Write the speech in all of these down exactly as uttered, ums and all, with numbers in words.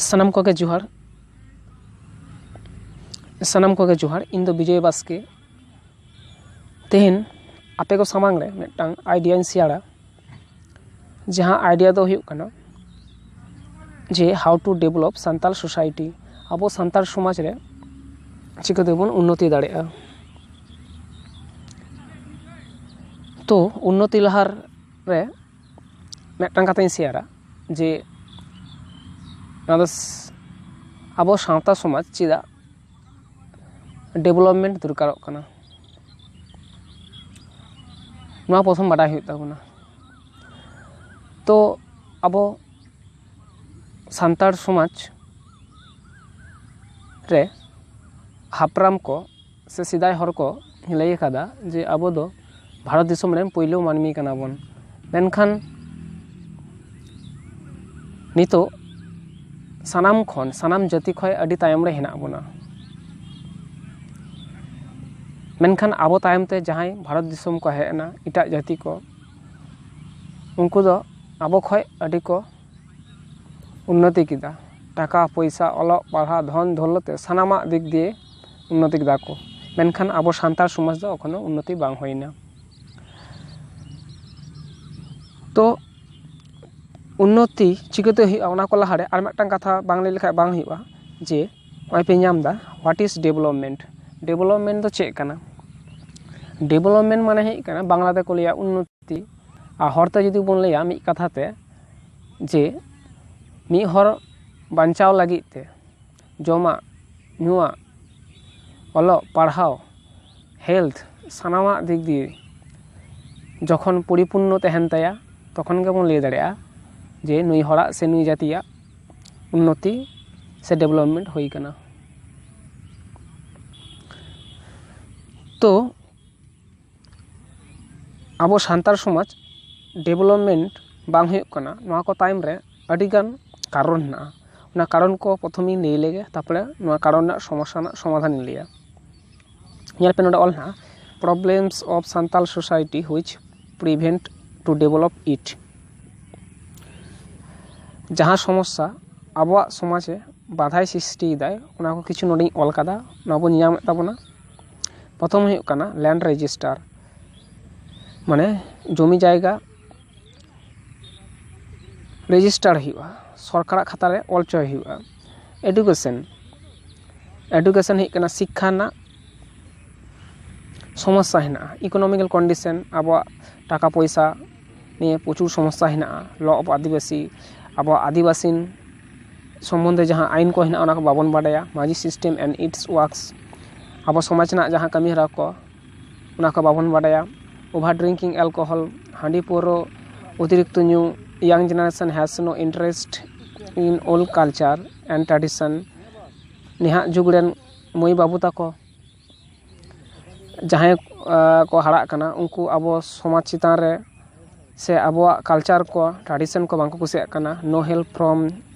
ᱥᱟᱱᱟᱢ ᱠᱚᱜᱮ ᱡᱚᱦᱟᱨ᱾ ᱥᱟᱱᱟᱢ ᱠᱚᱜᱮ ᱡᱚᱦᱟᱨ᱾ ᱤᱧ ᱫᱚ ᱵᱤᱡᱚᱭ ᱵᱟᱥᱠᱮ᱾ ᱛᱮᱦᱮᱧ ᱟᱯᱮ ᱠᱚ ᱥᱟᱢᱟᱝ ᱨᱮ ᱢᱤᱫᱴᱟᱝ ᱟᱭᱰᱤᱭᱟᱧ ᱥᱮᱭᱟᱨᱟ᱾ ᱡᱟᱦᱟᱸ ᱟᱭᱰᱤᱭᱟ ᱫᱚ ᱦᱩᱭᱩᱜ ᱠᱟᱱᱟ ᱡᱮ how to develop Santal society, ᱟᱵᱚ ᱥᱟᱱᱛᱟᱲ ᱥᱚᱢᱟᱡᱽ ᱨᱮ ᱪᱤᱠᱟᱹ ᱛᱮᱵᱚᱱ ᱩᱱᱱᱚᱛᱤ ᱫᱟᱲᱮᱭᱟᱜᱼᱟ᱾ ᱛᱚ ᱩᱱᱱᱚᱛᱤ ᱞᱟᱦᱟ ᱨᱮ ᱢᱤᱫᱴᱟᱝ ᱠᱟᱛᱷᱟᱧ ᱥᱮᱭᱟᱨᱟ ᱡᱮ ᱱᱚᱣᱟ ᱫᱚ ᱥ- ᱟᱵᱚ ᱥᱟᱶᱛᱟ ᱥᱚᱢᱟᱡᱽ ᱪᱮᱫᱟᱜ ᱰᱮᱵᱷᱞᱚᱯᱢᱮᱱᱴ ᱫᱚᱨᱠᱟᱨᱚᱜ ᱠᱟᱱᱟ, ᱱᱚᱣᱟ ᱯᱨᱚᱛᱷᱚᱢ ᱵᱟᱰᱟᱭ ᱦᱩᱭᱩᱜ ᱛᱟᱵᱚᱱᱟ᱾ ᱛᱚ ᱟᱵᱚ ᱥᱟᱱᱛᱟᱲ ᱥᱚᱢᱟᱡᱽ ᱨᱮ ᱦᱟᱯᱲᱟᱢ ᱠᱚ ᱥᱮ ᱥᱮᱫᱟᱭ ᱦᱚᱲ ᱠᱚ ᱞᱟᱹᱭ ᱟᱠᱟᱫᱟ ᱡᱮ ᱟᱵᱚ ᱫᱚ ᱵᱷᱟᱨᱚᱛ ᱫᱤᱥᱚᱢ ᱨᱮᱱ ᱯᱳᱭᱞᱳ ᱢᱟᱹᱱᱢᱤ ᱠᱟᱱᱟ ᱵᱚᱱ᱾ ᱢᱮᱱᱠᱷᱟᱱ ᱱᱤᱛᱚᱜ ᱥᱟᱱᱟᱢ ᱠᱷᱚᱱ, ᱥᱟᱱᱟᱢ ᱡᱟᱹᱛᱤ ᱠᱷᱚᱱ ᱟᱹᱰᱤ ᱛᱟᱭᱚᱢ ᱨᱮ ᱦᱮᱱᱟᱜ ᱵᱚᱱᱟ᱾ ᱢᱮᱱᱠᱷᱟᱱ ᱟᱵᱚ ᱛᱟᱭᱚᱢ ᱛᱮ ᱡᱟᱦᱟᱸᱭ ᱵᱷᱟᱨᱚᱛ ᱫᱤᱥᱚᱢ ᱠᱚ ᱦᱮᱡ ᱮᱱᱟ, ᱮᱴᱟᱜ ᱡᱟᱹᱛᱤ ᱠᱚ, ᱩᱱᱠᱩ ᱫᱚ ᱟᱵᱚ ᱠᱷᱚᱱ ᱟᱹᱰᱤ ᱠᱚ ᱩᱱᱱᱚᱛᱤ ᱠᱮᱫᱟ᱾ ᱴᱟᱠᱟ ᱯᱚᱭᱥᱟ, ᱚᱞᱚᱜ ᱯᱟᱲᱦᱟᱣ, ᱫᱷᱚᱱ ᱫᱚᱞᱚᱛ ᱛᱮ ᱥᱟᱱᱟᱢᱟᱜ ᱫᱤᱠ ᱫᱤᱭᱮ ᱩᱱᱱᱚᱛᱤ ᱠᱮᱫᱟ ᱠᱚ᱾ ᱢᱮᱱᱠᱷᱟᱱ ᱟᱵᱚ ᱥᱟᱱᱛᱟᱲ ᱥᱚᱢᱟᱡᱽ ᱫᱚ ᱮᱠᱷᱚᱱᱳ ᱩᱱᱱᱚᱛᱤ ᱵᱟᱝ ᱦᱩᱭᱱᱟ᱾ ᱛᱚ ᱩᱱᱱᱚᱛᱤ ᱪᱤᱠᱟᱹᱛᱮ ᱦᱩᱭᱩᱜᱼᱟ, ᱚᱱᱟ ᱠᱚ ᱞᱟᱦᱟᱨᱮ ᱟᱨ ᱢᱤᱫᱴᱟᱝ ᱠᱟᱛᱷᱟ ᱵᱟᱝ ᱞᱟᱹᱭ ᱞᱮᱠᱷᱟᱱ ᱵᱟᱝ ᱦᱩᱭᱩᱜᱼᱟ ᱡᱮ ᱱᱚᱜᱼᱚᱭ ᱯᱮ ᱧᱟᱢ ᱮᱫᱟ, what is development? ᱰᱮᱵᱷᱞᱚᱯᱢᱮᱱᱴ ᱫᱚ ᱪᱮᱫ ᱠᱟᱱᱟ? ᱰᱮᱵᱷᱞᱚᱯᱢᱮᱱᱴ ᱢᱟᱱᱮ ᱦᱩᱭᱩᱜ ᱠᱟᱱᱟ, ᱵᱟᱝᱞᱟ ᱛᱮᱠᱚ ᱞᱟᱹᱭᱟ ᱩᱱᱱᱚᱛᱤ, ᱟᱨ ᱦᱚᱲᱛᱮ ᱡᱩᱫᱤ ᱵᱚᱱ ᱞᱟᱹᱭᱟ ᱢᱤᱫ ᱠᱟᱛᱷᱟ ᱛᱮ ᱡᱮ ᱢᱤᱫ ᱦᱚᱲ ᱵᱟᱧᱪᱟᱣ ᱞᱟᱹᱜᱤᱫ ᱛᱮ ᱡᱚᱢᱟᱜ, ᱧᱩᱣᱟᱜ, ᱚᱞᱚᱜ ᱯᱟᱲᱦᱟᱣ, ᱦᱮᱞᱛᱷ, ᱥᱟᱱᱟᱢᱟᱜ ᱫᱤᱠ ᱫᱤᱭᱮ ᱡᱚᱠᱷᱚᱱ ᱯᱚᱨᱤᱯᱩᱨᱱᱚ ᱛᱟᱦᱮᱱ ᱛᱟᱭᱟ, ᱛᱚᱠᱷᱚᱱ ᱜᱮᱵᱚᱱ ᱞᱟᱹᱭ ᱫᱟᱲᱮᱭᱟᱜᱼᱟ ᱡᱮ ᱱᱩᱭ ᱦᱚᱲᱟᱜ ᱥᱮ ᱱᱩᱭ ᱡᱟᱹᱛᱤᱭᱟᱜ ᱩᱱᱱᱚᱛᱤ ᱥᱮ ᱰᱮᱵᱷᱞᱚᱯᱢᱮᱱᱴ ᱦᱩᱭ ᱟᱠᱟᱱᱟ᱾ ᱛᱚ ᱟᱵᱚ ᱥᱟᱱᱛᱟᱲ ᱥᱚᱢᱟᱡᱽ ᱰᱮᱵᱷᱞᱚᱯᱢᱮᱱᱴ ᱵᱟᱝ ᱦᱩᱭᱩᱜ ᱠᱟᱱᱟ, ᱱᱚᱣᱟ ᱠᱚ ᱛᱟᱭᱚᱢ ᱨᱮ ᱟᱹᱰᱤᱜᱟᱱ ᱠᱟᱨᱚᱱ ᱦᱮᱱᱟᱜᱼᱟ᱾ ᱚᱱᱟ ᱠᱟᱨᱚᱱ ᱠᱚ ᱯᱨᱚᱛᱷᱚᱢᱤᱧ ᱞᱟᱹᱭ ᱞᱮᱜᱮ, ᱛᱟᱨᱯᱚᱨᱮ ᱱᱚᱣᱟ ᱠᱟᱨᱚᱱ ᱨᱮᱱᱟᱜ ᱥᱚᱢᱚᱥᱥᱟ ᱨᱮᱱᱟᱜ ᱥᱚᱢᱟᱫᱷᱟᱱᱤᱧ ᱞᱟᱹᱭᱟ᱾ ᱧᱮᱞ ᱯᱮ, ᱱᱚᱰᱮ ᱚᱞ ᱦᱮᱱᱟᱜᱼᱟ, problems of Santal society which prevent to develop it᱾ ᱡᱟᱦᱟᱸ ᱥᱚᱢᱚᱥᱥᱟ ᱟᱵᱚᱣᱟᱜ ᱥᱚᱢᱟᱡᱽ ᱨᱮ ᱵᱟᱫᱷᱟᱭ ᱥᱨᱤᱥᱴᱤᱭᱮᱫᱟᱭ, ᱚᱱᱟ ᱠᱚ ᱠᱤᱪᱷᱩ ᱱᱚᱰᱮᱧ ᱚᱞ ᱠᱟᱫᱟ, ᱱᱚᱣᱟ ᱵᱚᱱ ᱧᱮᱞᱧᱟᱢᱮᱫ ᱛᱟᱵᱚᱱᱟ᱾ ᱯᱨᱚᱛᱷᱚᱢ ᱦᱩᱭᱩᱜ ᱠᱟᱱᱟ ᱞᱮᱱᱰ ᱨᱮᱡᱤᱥᱴᱟᱨ, ᱢᱟᱱᱮ ᱡᱚᱢᱤ ᱡᱟᱭᱜᱟ ᱨᱮᱡᱤᱥᱴᱟᱨ ᱦᱩᱭᱩᱜᱼᱟ, ᱥᱚᱨᱠᱟᱨᱟᱜ ᱠᱷᱟᱛᱟ ᱨᱮ ᱚᱞ ᱦᱚᱪᱚᱭ ᱦᱩᱭᱩᱜᱼᱟ᱾ ᱮᱰᱩᱠᱮᱥᱚᱱ, ᱮᱰᱩᱠᱮᱥᱚᱱ ᱦᱩᱭᱩᱜ ᱠᱟᱱᱟ ᱥᱤᱠᱠᱷᱟ ᱨᱮᱱᱟᱜ ᱥᱚᱢᱚᱥᱥᱟ ᱦᱮᱱᱟᱜᱼᱟ, ᱤᱠᱳᱱᱚᱢᱤᱠᱮᱞ ᱠᱚᱱᱰᱤᱥᱚᱱ, ᱟᱵᱚᱣᱟᱜ ᱴᱟᱠᱟ ᱯᱚᱭᱥᱟ ᱱᱤᱭᱮ ᱯᱨᱚᱪᱩᱨ ᱥᱚᱢᱚᱥᱥᱟ ᱦᱮᱱᱟᱜᱼᱟ, ᱞᱚ ᱚᱯᱷ ᱟᱹᱫᱤᱵᱟᱹᱥᱤ, ᱟᱵᱚᱣᱟᱜ ᱟᱹᱫᱤᱵᱟᱹᱥᱤ ᱥᱚᱢᱵᱚᱱᱫᱷᱮ ᱡᱟᱦᱟᱸ ᱟᱭᱤᱱ ᱠᱚ ᱦᱮᱱᱟᱜᱼᱟ, ᱚᱱᱟ ᱠᱚ ᱵᱟᱵᱚᱱ ᱵᱟᱰᱟᱭᱟ, ᱢᱟᱹᱡᱷᱤ ᱥᱤᱥᱴᱮᱢ and its works, ᱟᱵᱚ ᱥᱚᱢᱟᱡᱽ ᱨᱮᱱᱟᱜ ᱡᱟᱦᱟᱸ ᱠᱟᱹᱢᱤ ᱦᱚᱨᱟ ᱠᱚ, ᱚᱱᱟ ᱠᱚ ᱵᱟᱵᱚᱱ ᱵᱟᱰᱟᱭᱟ᱾ Over drinking alcohol, ᱦᱟᱺᱰᱤ ᱯᱟᱹᱣᱨᱟᱹ ᱚᱛᱤᱨᱤᱠᱛᱚ ᱧᱩ, young generation has no interest in old culture and tradition, ᱱᱟᱦᱟᱜ ᱡᱩᱜᱽ ᱨᱮᱱ ᱢᱟᱹᱭ ᱵᱟᱹᱵᱩ ᱛᱟᱠᱚ ᱡᱟᱦᱟᱸᱭ ᱠᱚ ᱦᱟᱨᱟᱜ ᱠᱟᱱᱟ, ᱩᱱᱠᱩ ᱟᱵᱚ ᱥᱚᱢᱟᱡᱽ ᱪᱮᱛᱟᱱ ᱨᱮ ᱥᱮ ᱟᱵᱚᱣᱟᱜ ᱠᱟᱞᱪᱟᱨ ᱠᱚ, ᱴᱨᱟᱰᱤᱥᱚᱱ ᱠᱚ ᱵᱟᱝ ᱠᱚ ᱠᱩᱥᱤᱭᱟᱜ ᱠᱟᱱᱟ᱾ No help from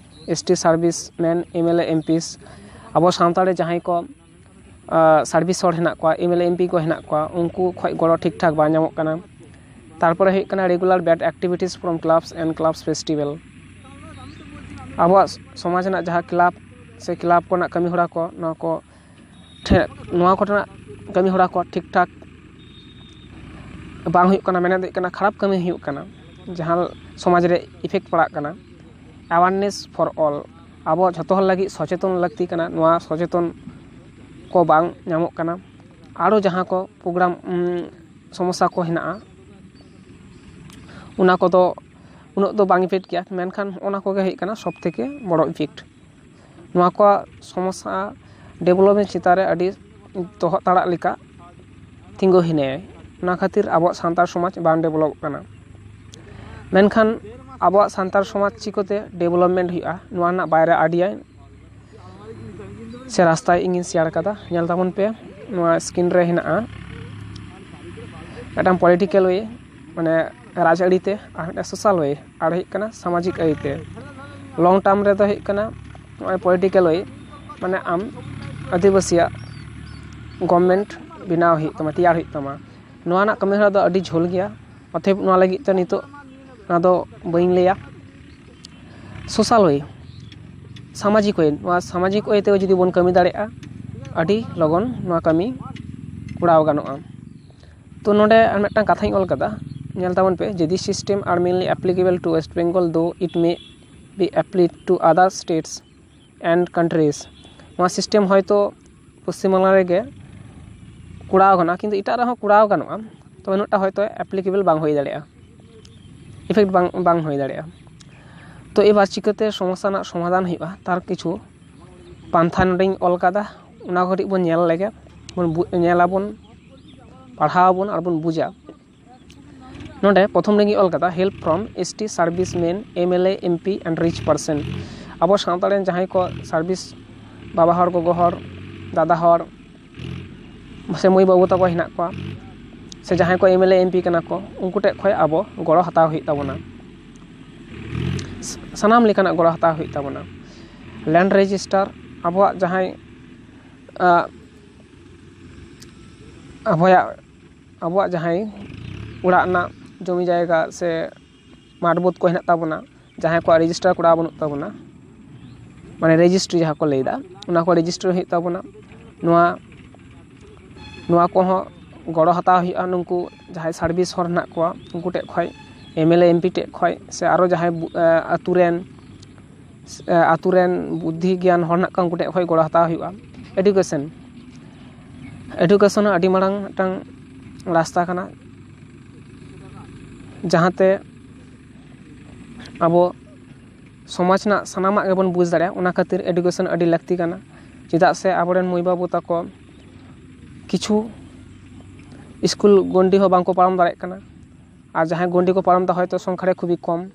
S T servicemen, M L A, M Ps, ᱟᱵᱚ ᱥᱟᱶᱛᱟ ᱨᱮ ᱡᱟᱦᱟᱸᱭ ᱠᱚ ᱥᱟᱨᱵᱷᱤᱥ ᱦᱚᱲ ᱦᱮᱱᱟᱜ ᱠᱚᱣᱟ, M L A, M P ᱠᱚ ᱦᱮᱱᱟᱜ ᱠᱚᱣᱟ, ᱩᱱᱠᱩ ᱠᱷᱚᱱ ᱜᱚᱲᱚ ᱴᱷᱤᱠ ᱴᱷᱟᱠ ᱵᱟᱝ ᱧᱟᱢᱚᱜ ᱠᱟᱱᱟ᱾ ᱛᱟᱨᱯᱚᱨᱮ ᱦᱩᱭᱩᱜ ᱠᱟᱱᱟ regular bad activities from clubs and clubs festival᱾ ᱟᱵᱚᱣᱟᱜ ᱥᱚᱢᱟᱡᱽ ᱨᱮᱱᱟᱜ ᱡᱟᱦᱟᱸ ᱠᱞᱟᱵᱽ ᱥᱮ ᱠᱞᱟᱵᱽ ᱠᱚᱨᱮᱱᱟᱜ ᱠᱟᱹᱢᱤ ᱦᱚᱨᱟ ᱠᱚ, ᱱᱚᱣᱟ ᱠᱚ ᱴᱷᱮᱱ, ᱱᱚᱣᱟ ᱠᱚᱨᱮᱱᱟᱜ ᱠᱟᱹᱢᱤ ᱦᱚᱨᱟ ᱠᱚ ᱴᱷᱤᱠ ᱴᱷᱟᱠ ᱵᱟᱝ ᱦᱩᱭᱩᱜ ᱠᱟᱱᱟ, ᱢᱮᱱᱮᱫ ᱦᱩᱭᱩᱜ ᱠᱟᱱᱟ ᱠᱷᱟᱨᱟᱯ ᱠᱟᱹᱢᱤ ᱦᱩᱭᱩᱜ ᱠᱟᱱᱟ, ᱡᱟᱦᱟᱸ ᱥᱚᱢᱟᱡᱽ ᱨᱮ ᱤᱯᱷᱮᱠᱴ ᱯᱟᱲᱟᱜ ᱠᱟᱱᱟ᱾ Awareness for all, ᱟᱵᱚ ᱡᱷᱚᱛᱚ ᱦᱚᱲ ᱞᱟᱹᱜᱤᱫ ᱥᱚᱪᱮᱛᱚᱱ ᱞᱟᱹᱠᱛᱤ ᱠᱟᱱᱟ, ᱱᱚᱣᱟ ᱥᱚᱪᱮᱛᱚᱱ ᱠᱚ ᱵᱟᱝ ᱧᱟᱢᱚᱜ ᱠᱟᱱᱟ᱾ ᱟᱨᱚ ᱡᱟᱦᱟᱸ ᱠᱚ ᱯᱨᱳᱜᱨᱟᱢ, ᱩᱢ, ᱥᱚᱢᱚᱥᱥᱟ ᱠᱚ ᱦᱮᱱᱟᱜᱼᱟ, ᱚᱱᱟ ᱠᱚᱫᱚ ᱩᱱᱟᱹᱜ ᱫᱚ ᱵᱟᱝ ᱤᱯᱷᱮᱠᱴ ᱜᱮᱭᱟ, ᱢᱮᱱᱠᱷᱟᱱ ᱚᱱᱟ ᱠᱚᱜᱮ ᱦᱩᱭᱩᱜ ᱠᱟᱱᱟ ᱥᱚᱵ ᱛᱷᱮᱠᱮ ᱵᱚᱲᱚ ᱤᱯᱷᱮᱠᱴ᱾ ᱱᱚᱣᱟ ᱠᱚ ᱥᱚᱢᱚᱥᱥᱟ ᱰᱮᱵᱷᱞᱚᱯᱢᱮᱱᱴ ᱪᱮᱛᱟᱱ ᱨᱮ ᱟᱹᱰᱤ ᱛᱚᱦᱚᱫ ᱛᱟᱲᱟᱜ ᱞᱮᱠᱟ ᱛᱤᱸᱜᱩ ᱦᱤᱱᱟᱹᱭᱟᱭ᱾ ᱚᱱᱟ ᱠᱷᱟᱹᱛᱤᱨ ᱟᱵᱚᱣᱟᱜ ᱥᱟᱱᱛᱟᱲ ᱥᱚᱢᱟᱡᱽ ᱵᱟᱝ ᱰᱮᱵᱷᱞᱚᱯᱚᱜ ᱠᱟᱱᱟ᱾ ᱢᱮᱱᱠᱷᱟᱱ ᱟᱵᱚᱣᱟᱜ ᱥᱟᱱᱛᱟᱲ ᱥᱚᱢᱟᱡᱽ ᱪᱤᱠᱟᱹᱛᱮ ᱰᱮᱵᱷᱞᱚᱯᱢᱮᱱᱴ ᱦᱩᱭᱩᱜᱼᱟ, ᱱᱚᱣᱟ ᱨᱮᱱᱟᱜ ᱵᱟᱭᱨᱮ ᱟᱭᱰᱤᱭᱟ ᱥᱮ ᱨᱟᱥᱛᱟ ᱤᱧᱤᱧ ᱥᱮᱭᱟᱨ ᱠᱟᱫᱟ, ᱧᱮᱞ ᱛᱟᱵᱚᱱ ᱯᱮ᱾ ᱱᱚᱣᱟ ᱥᱠᱨᱤᱱ ᱨᱮ ᱦᱮᱱᱟᱜᱼᱟ ᱢᱤᱫᱴᱟᱝ ᱯᱚᱞᱤᱴᱤᱠᱮᱞ ᱳᱭᱮ, ᱢᱟᱱᱮ ᱨᱟᱡᱽᱟᱹᱨᱤ ᱛᱮ, ᱟᱨ ᱢᱤᱫᱴᱟᱝ ᱥᱳᱥᱟᱞ ᱳᱭᱮ, ᱟᱨ ᱦᱩᱭᱩᱜ ᱠᱟᱱᱟ ᱥᱟᱢᱟᱡᱤᱠ ᱟᱹᱨᱤ ᱛᱮ᱾ ᱞᱚᱝ ᱴᱟᱨᱢ ᱨᱮᱫᱚ ᱦᱩᱭᱩᱜ ᱠᱟᱱᱟ ᱱᱚᱜᱼᱚᱭ ᱯᱚᱞᱤᱴᱤᱠᱮᱞ ᱳᱭᱮ, ᱢᱟᱱᱮ ᱟᱢ ᱟᱹᱫᱤᱵᱟᱹᱥᱤᱭᱟᱜ ᱜᱚᱵᱷᱢᱮᱱᱴ ᱵᱮᱱᱟᱣ ᱦᱩᱭᱩᱜ ᱛᱟᱢᱟ, ᱛᱮᱭᱟᱨ ᱦᱩᱭᱩᱜ ᱛᱟᱢᱟ᱾ ᱱᱚᱣᱟ ᱨᱮᱱᱟᱜ ᱠᱟᱹᱢᱤ ᱦᱚᱨᱟ ᱫᱚ ᱟᱹᱰᱤ ᱡᱷᱟᱹᱞ ᱜᱮᱭᱟ, ᱚᱛᱷᱮᱵ ᱱᱚᱣᱟ ᱞᱟᱹᱜᱤᱫ ᱛᱮ ᱱᱤᱛᱚᱜ ᱚᱱᱟ ᱫᱚ ᱵᱟᱹᱧ ᱞᱟᱹᱭᱟ᱾ ᱥᱳᱥᱟᱞ ᱳᱭᱮ, ᱥᱟᱢᱟᱡᱤᱠ ᱳᱭᱮ, ᱱᱚᱣᱟ ᱥᱟᱢᱟᱡᱤᱠ ᱳᱭᱮ ᱛᱮ ᱡᱩᱫᱤ ᱵᱚᱱ ᱠᱟᱹᱢᱤ ᱫᱟᱲᱮᱭᱟᱜᱼᱟ, ᱟᱹᱰᱤ ᱞᱚᱜᱚᱱ ᱱᱚᱣᱟ ᱠᱟᱹᱢᱤ ᱠᱚᱨᱟᱣ ᱜᱟᱱᱚᱜᱼᱟ᱾ ᱛᱚ ᱱᱚᱰᱮ ᱟᱨ ᱢᱤᱫᱴᱟᱝ ᱠᱟᱛᱷᱟᱧ ᱚᱞ ᱠᱟᱫᱟ, ᱧᱮᱞ ᱛᱟᱵᱚᱱ ᱯᱮ, "This system are mainly applicable to West Bengal, though it may be applied to other states and countries." ᱱᱚᱣᱟ ᱥᱤᱥᱴᱮᱢ ᱦᱚᱭᱛᱳ ᱯᱚᱥᱪᱤᱢᱵᱟᱝᱞᱟ ᱨᱮᱜᱮ ᱠᱚᱨᱟᱣ ᱜᱟᱱᱚᱜᱼᱟ, ᱠᱤᱱᱛᱩ ᱮᱴᱟᱜ ᱨᱮᱦᱚᱸ ᱠᱚᱨᱟᱣ ᱜᱟᱱᱚᱜᱼᱟ, ᱛᱚᱵᱮ ᱩᱱᱟᱹᱜᱴᱟ ᱦᱚᱭᱛᱳ ᱮᱯᱞᱤᱠᱮᱵᱚᱞ ᱵᱟᱝ ᱦᱩᱭ ᱫᱟᱲᱮᱭᱟᱜᱼᱟ, ᱤᱯᱷᱮᱠᱴ ᱵᱟᱝ, ᱵᱟᱝ ᱦᱩᱭ ᱫᱟᱲᱮᱭᱟᱜᱼᱟ᱾ ᱛᱚ ᱮᱵᱟᱨ ᱪᱤᱠᱟᱹᱛᱮ ᱥᱚᱢᱚᱥᱥᱟ ᱨᱮᱱᱟᱜ ᱥᱚᱢᱟᱫᱷᱟᱱ ᱦᱩᱭᱩᱜᱼᱟ, ᱛᱟᱨ ᱠᱤᱪᱷᱩ ᱯᱟᱱᱛᱷᱟ ᱱᱚᱰᱮᱧ ᱚᱞ ᱠᱟᱫᱟ, ᱚᱱᱟ ᱠᱚ ᱠᱟᱹᱴᱤᱡ ᱵᱚᱱ ᱧᱮᱞ ᱞᱮᱜᱮ, ᱵᱚᱱ ᱵᱩ-, ᱧᱮᱞᱟᱵᱚᱱ, ᱯᱟᱲᱦᱟᱣ ᱟᱵᱚᱱ ᱟᱨ ᱵᱚᱱ ᱵᱩᱡᱟ᱾ ᱱᱚᱰᱮ ᱯᱨᱚᱛᱷᱚᱢ ᱨᱮᱜᱮ ᱚᱞ ᱠᱟᱫᱟ, "Help from S T servicemen, M L A, M P and rich person." ᱟᱵᱚ ᱥᱟᱶᱛᱟ ᱨᱮᱱ ᱡᱟᱦᱟᱸᱭ ᱠᱚ ᱥᱟᱨᱵᱷᱤᱥ, ᱵᱟᱵᱟ ᱦᱚᱲ, ᱜᱚᱜᱚ ᱦᱚᱲ, ᱫᱟᱫᱟ ᱦᱚᱲ, ᱥᱮ ᱢᱟᱹᱭ ᱵᱟᱹᱵᱩ ᱛᱟᱠᱚ ᱦᱮᱱᱟᱜ ᱠᱚᱣᱟ, ᱥᱮ ᱡᱟᱦᱟᱸᱭ ᱠᱚ M L A, M P ᱠᱟᱱᱟ ᱠᱚ, ᱩᱱᱠᱩ ᱴᱷᱮᱱ ᱠᱷᱚᱱ ᱟᱵᱚ ᱜᱚᱲᱚ ᱦᱟᱛᱟᱣ ᱦᱩᱭᱩᱜ ᱛᱟᱵᱚᱱᱟ᱾ ᱥᱟᱱᱟᱢ ᱞᱮᱠᱟᱱᱟᱜ ᱜᱚᱲᱚ ᱦᱟᱛᱟᱣ ᱦᱩᱭᱩᱜ ᱛᱟᱵᱚᱱᱟ᱾ ᱞᱮᱱᱰ ᱨᱮᱡᱤᱥᱴᱟᱨ, ᱟᱵᱚᱣᱟᱜ ᱡᱟᱦᱟᱸᱭ, ᱟᱜ, ᱟᱵᱚᱭᱟᱜ, ᱟᱵᱚᱣᱟᱜ ᱡᱟᱦᱟᱸᱭ ᱚᱲᱟᱜ ᱨᱮᱱᱟᱜ ᱡᱚᱢᱤ ᱡᱟᱭᱜᱟ ᱥᱮ ᱢᱟᱴᱷ ᱵᱟᱹᱫᱽ ᱠᱚ ᱦᱮᱱᱟᱜ ᱛᱟᱵᱚᱱᱟ, ᱡᱟᱦᱟᱸᱭ ᱠᱚᱣᱟᱜ ᱨᱮᱡᱤᱥᱴᱟᱨ ᱠᱚᱨᱟᱣ ᱵᱟᱹᱱᱩᱜ ᱛᱟᱵᱚᱱᱟ, ᱢᱟᱱᱮ ᱨᱮᱡᱤᱥᱴᱨᱤ ᱡᱟᱦᱟᱸ ᱠᱚ ᱞᱟᱹᱭᱫᱟ, ᱚᱱᱟ ᱠᱚ ᱨᱮᱡᱤᱥᱴᱟᱨ ᱦᱩᱭᱩᱜ ᱛᱟᱵᱚᱱᱟ᱾ ᱱᱚᱣᱟ, ᱱᱚᱣᱟ ᱠᱚᱦᱚᱸ ᱜᱚᱲᱚ ᱦᱟᱛᱟᱣ ᱦᱩᱭᱩᱜᱼᱟ᱾ ᱱᱩᱠᱩ ᱡᱟᱦᱟᱸᱭ ᱥᱟᱨᱵᱷᱤᱥ ᱦᱚᱲ ᱦᱮᱱᱟᱜ ᱠᱚᱣᱟ, ᱩᱱᱠᱩ ᱴᱷᱮᱱ ᱠᱷᱚᱱ, M L A, M P ᱴᱷᱮᱱ ᱠᱷᱚᱱ, ᱥᱮ ᱟᱨᱚ ᱡᱟᱦᱟᱸᱭ ᱵᱩ-, ᱮ, ᱟᱛᱳ ᱨᱮᱱ, ᱮ, ᱟᱛᱳ ᱨᱮᱱ ᱵᱩᱫᱽᱫᱷᱤ ᱜᱮᱭᱟᱱ ᱦᱚᱲ ᱦᱮᱱᱟᱜ ᱠᱚᱣᱟ, ᱩᱱᱠᱩ ᱴᱷᱮᱱ ᱠᱷᱚᱱ ᱜᱚᱲᱚ ᱦᱟᱛᱟᱣ ᱦᱩᱭᱩᱜᱼᱟ᱾ ᱮᱰᱩᱠᱮᱥᱚᱱ, ᱮᱰᱩᱠᱮᱥᱚᱱ ᱦᱚᱸ ᱟᱹᱰᱤ ᱢᱟᱨᱟᱝ ᱢᱤᱫᱴᱟᱝ ᱨᱟᱥᱛᱟ ᱠᱟᱱᱟ, ᱡᱟᱦᱟᱸᱛᱮ ᱟᱵᱚ ᱥᱚᱢᱟᱡᱽ ᱨᱮᱱᱟᱜ ᱥᱟᱱᱟᱢᱟᱜ ᱜᱮᱵᱚᱱ ᱵᱩᱡᱽ ᱫᱟᱲᱮᱭᱟᱜᱼᱟ᱾ ᱚᱱᱟ ᱠᱷᱟᱹᱛᱤᱨ ᱮᱰᱩᱠᱮᱥᱚᱱ ᱟᱹᱰᱤ ᱞᱟᱹᱠᱛᱤ ᱠᱟᱱᱟ, ᱪᱮᱫᱟᱜ ᱥᱮ ᱟᱵᱚᱨᱮᱱ ᱢᱟᱹᱭ ᱵᱟᱹᱵᱩ ᱛᱟᱠᱚ ᱠᱤᱪᱷᱩ ᱥᱠᱩᱞ ᱜᱚᱱᱰᱤ ᱦᱚᱸ ᱵᱟᱝᱠᱚ ᱯᱟᱨᱚᱢ ᱫᱟᱲᱮᱭᱟᱜ ᱠᱟᱱᱟ, ᱟᱨ ᱡᱟᱦᱟᱸᱭ ᱜᱚᱱᱰᱤ ᱠᱚ ᱯᱟᱨᱚᱢ ᱮᱫᱟ, ᱦᱚᱭᱛᱳ ᱥᱚᱝᱠᱷᱟ ᱨᱮ ᱠᱷᱩᱵᱤ ᱠᱚᱢ᱾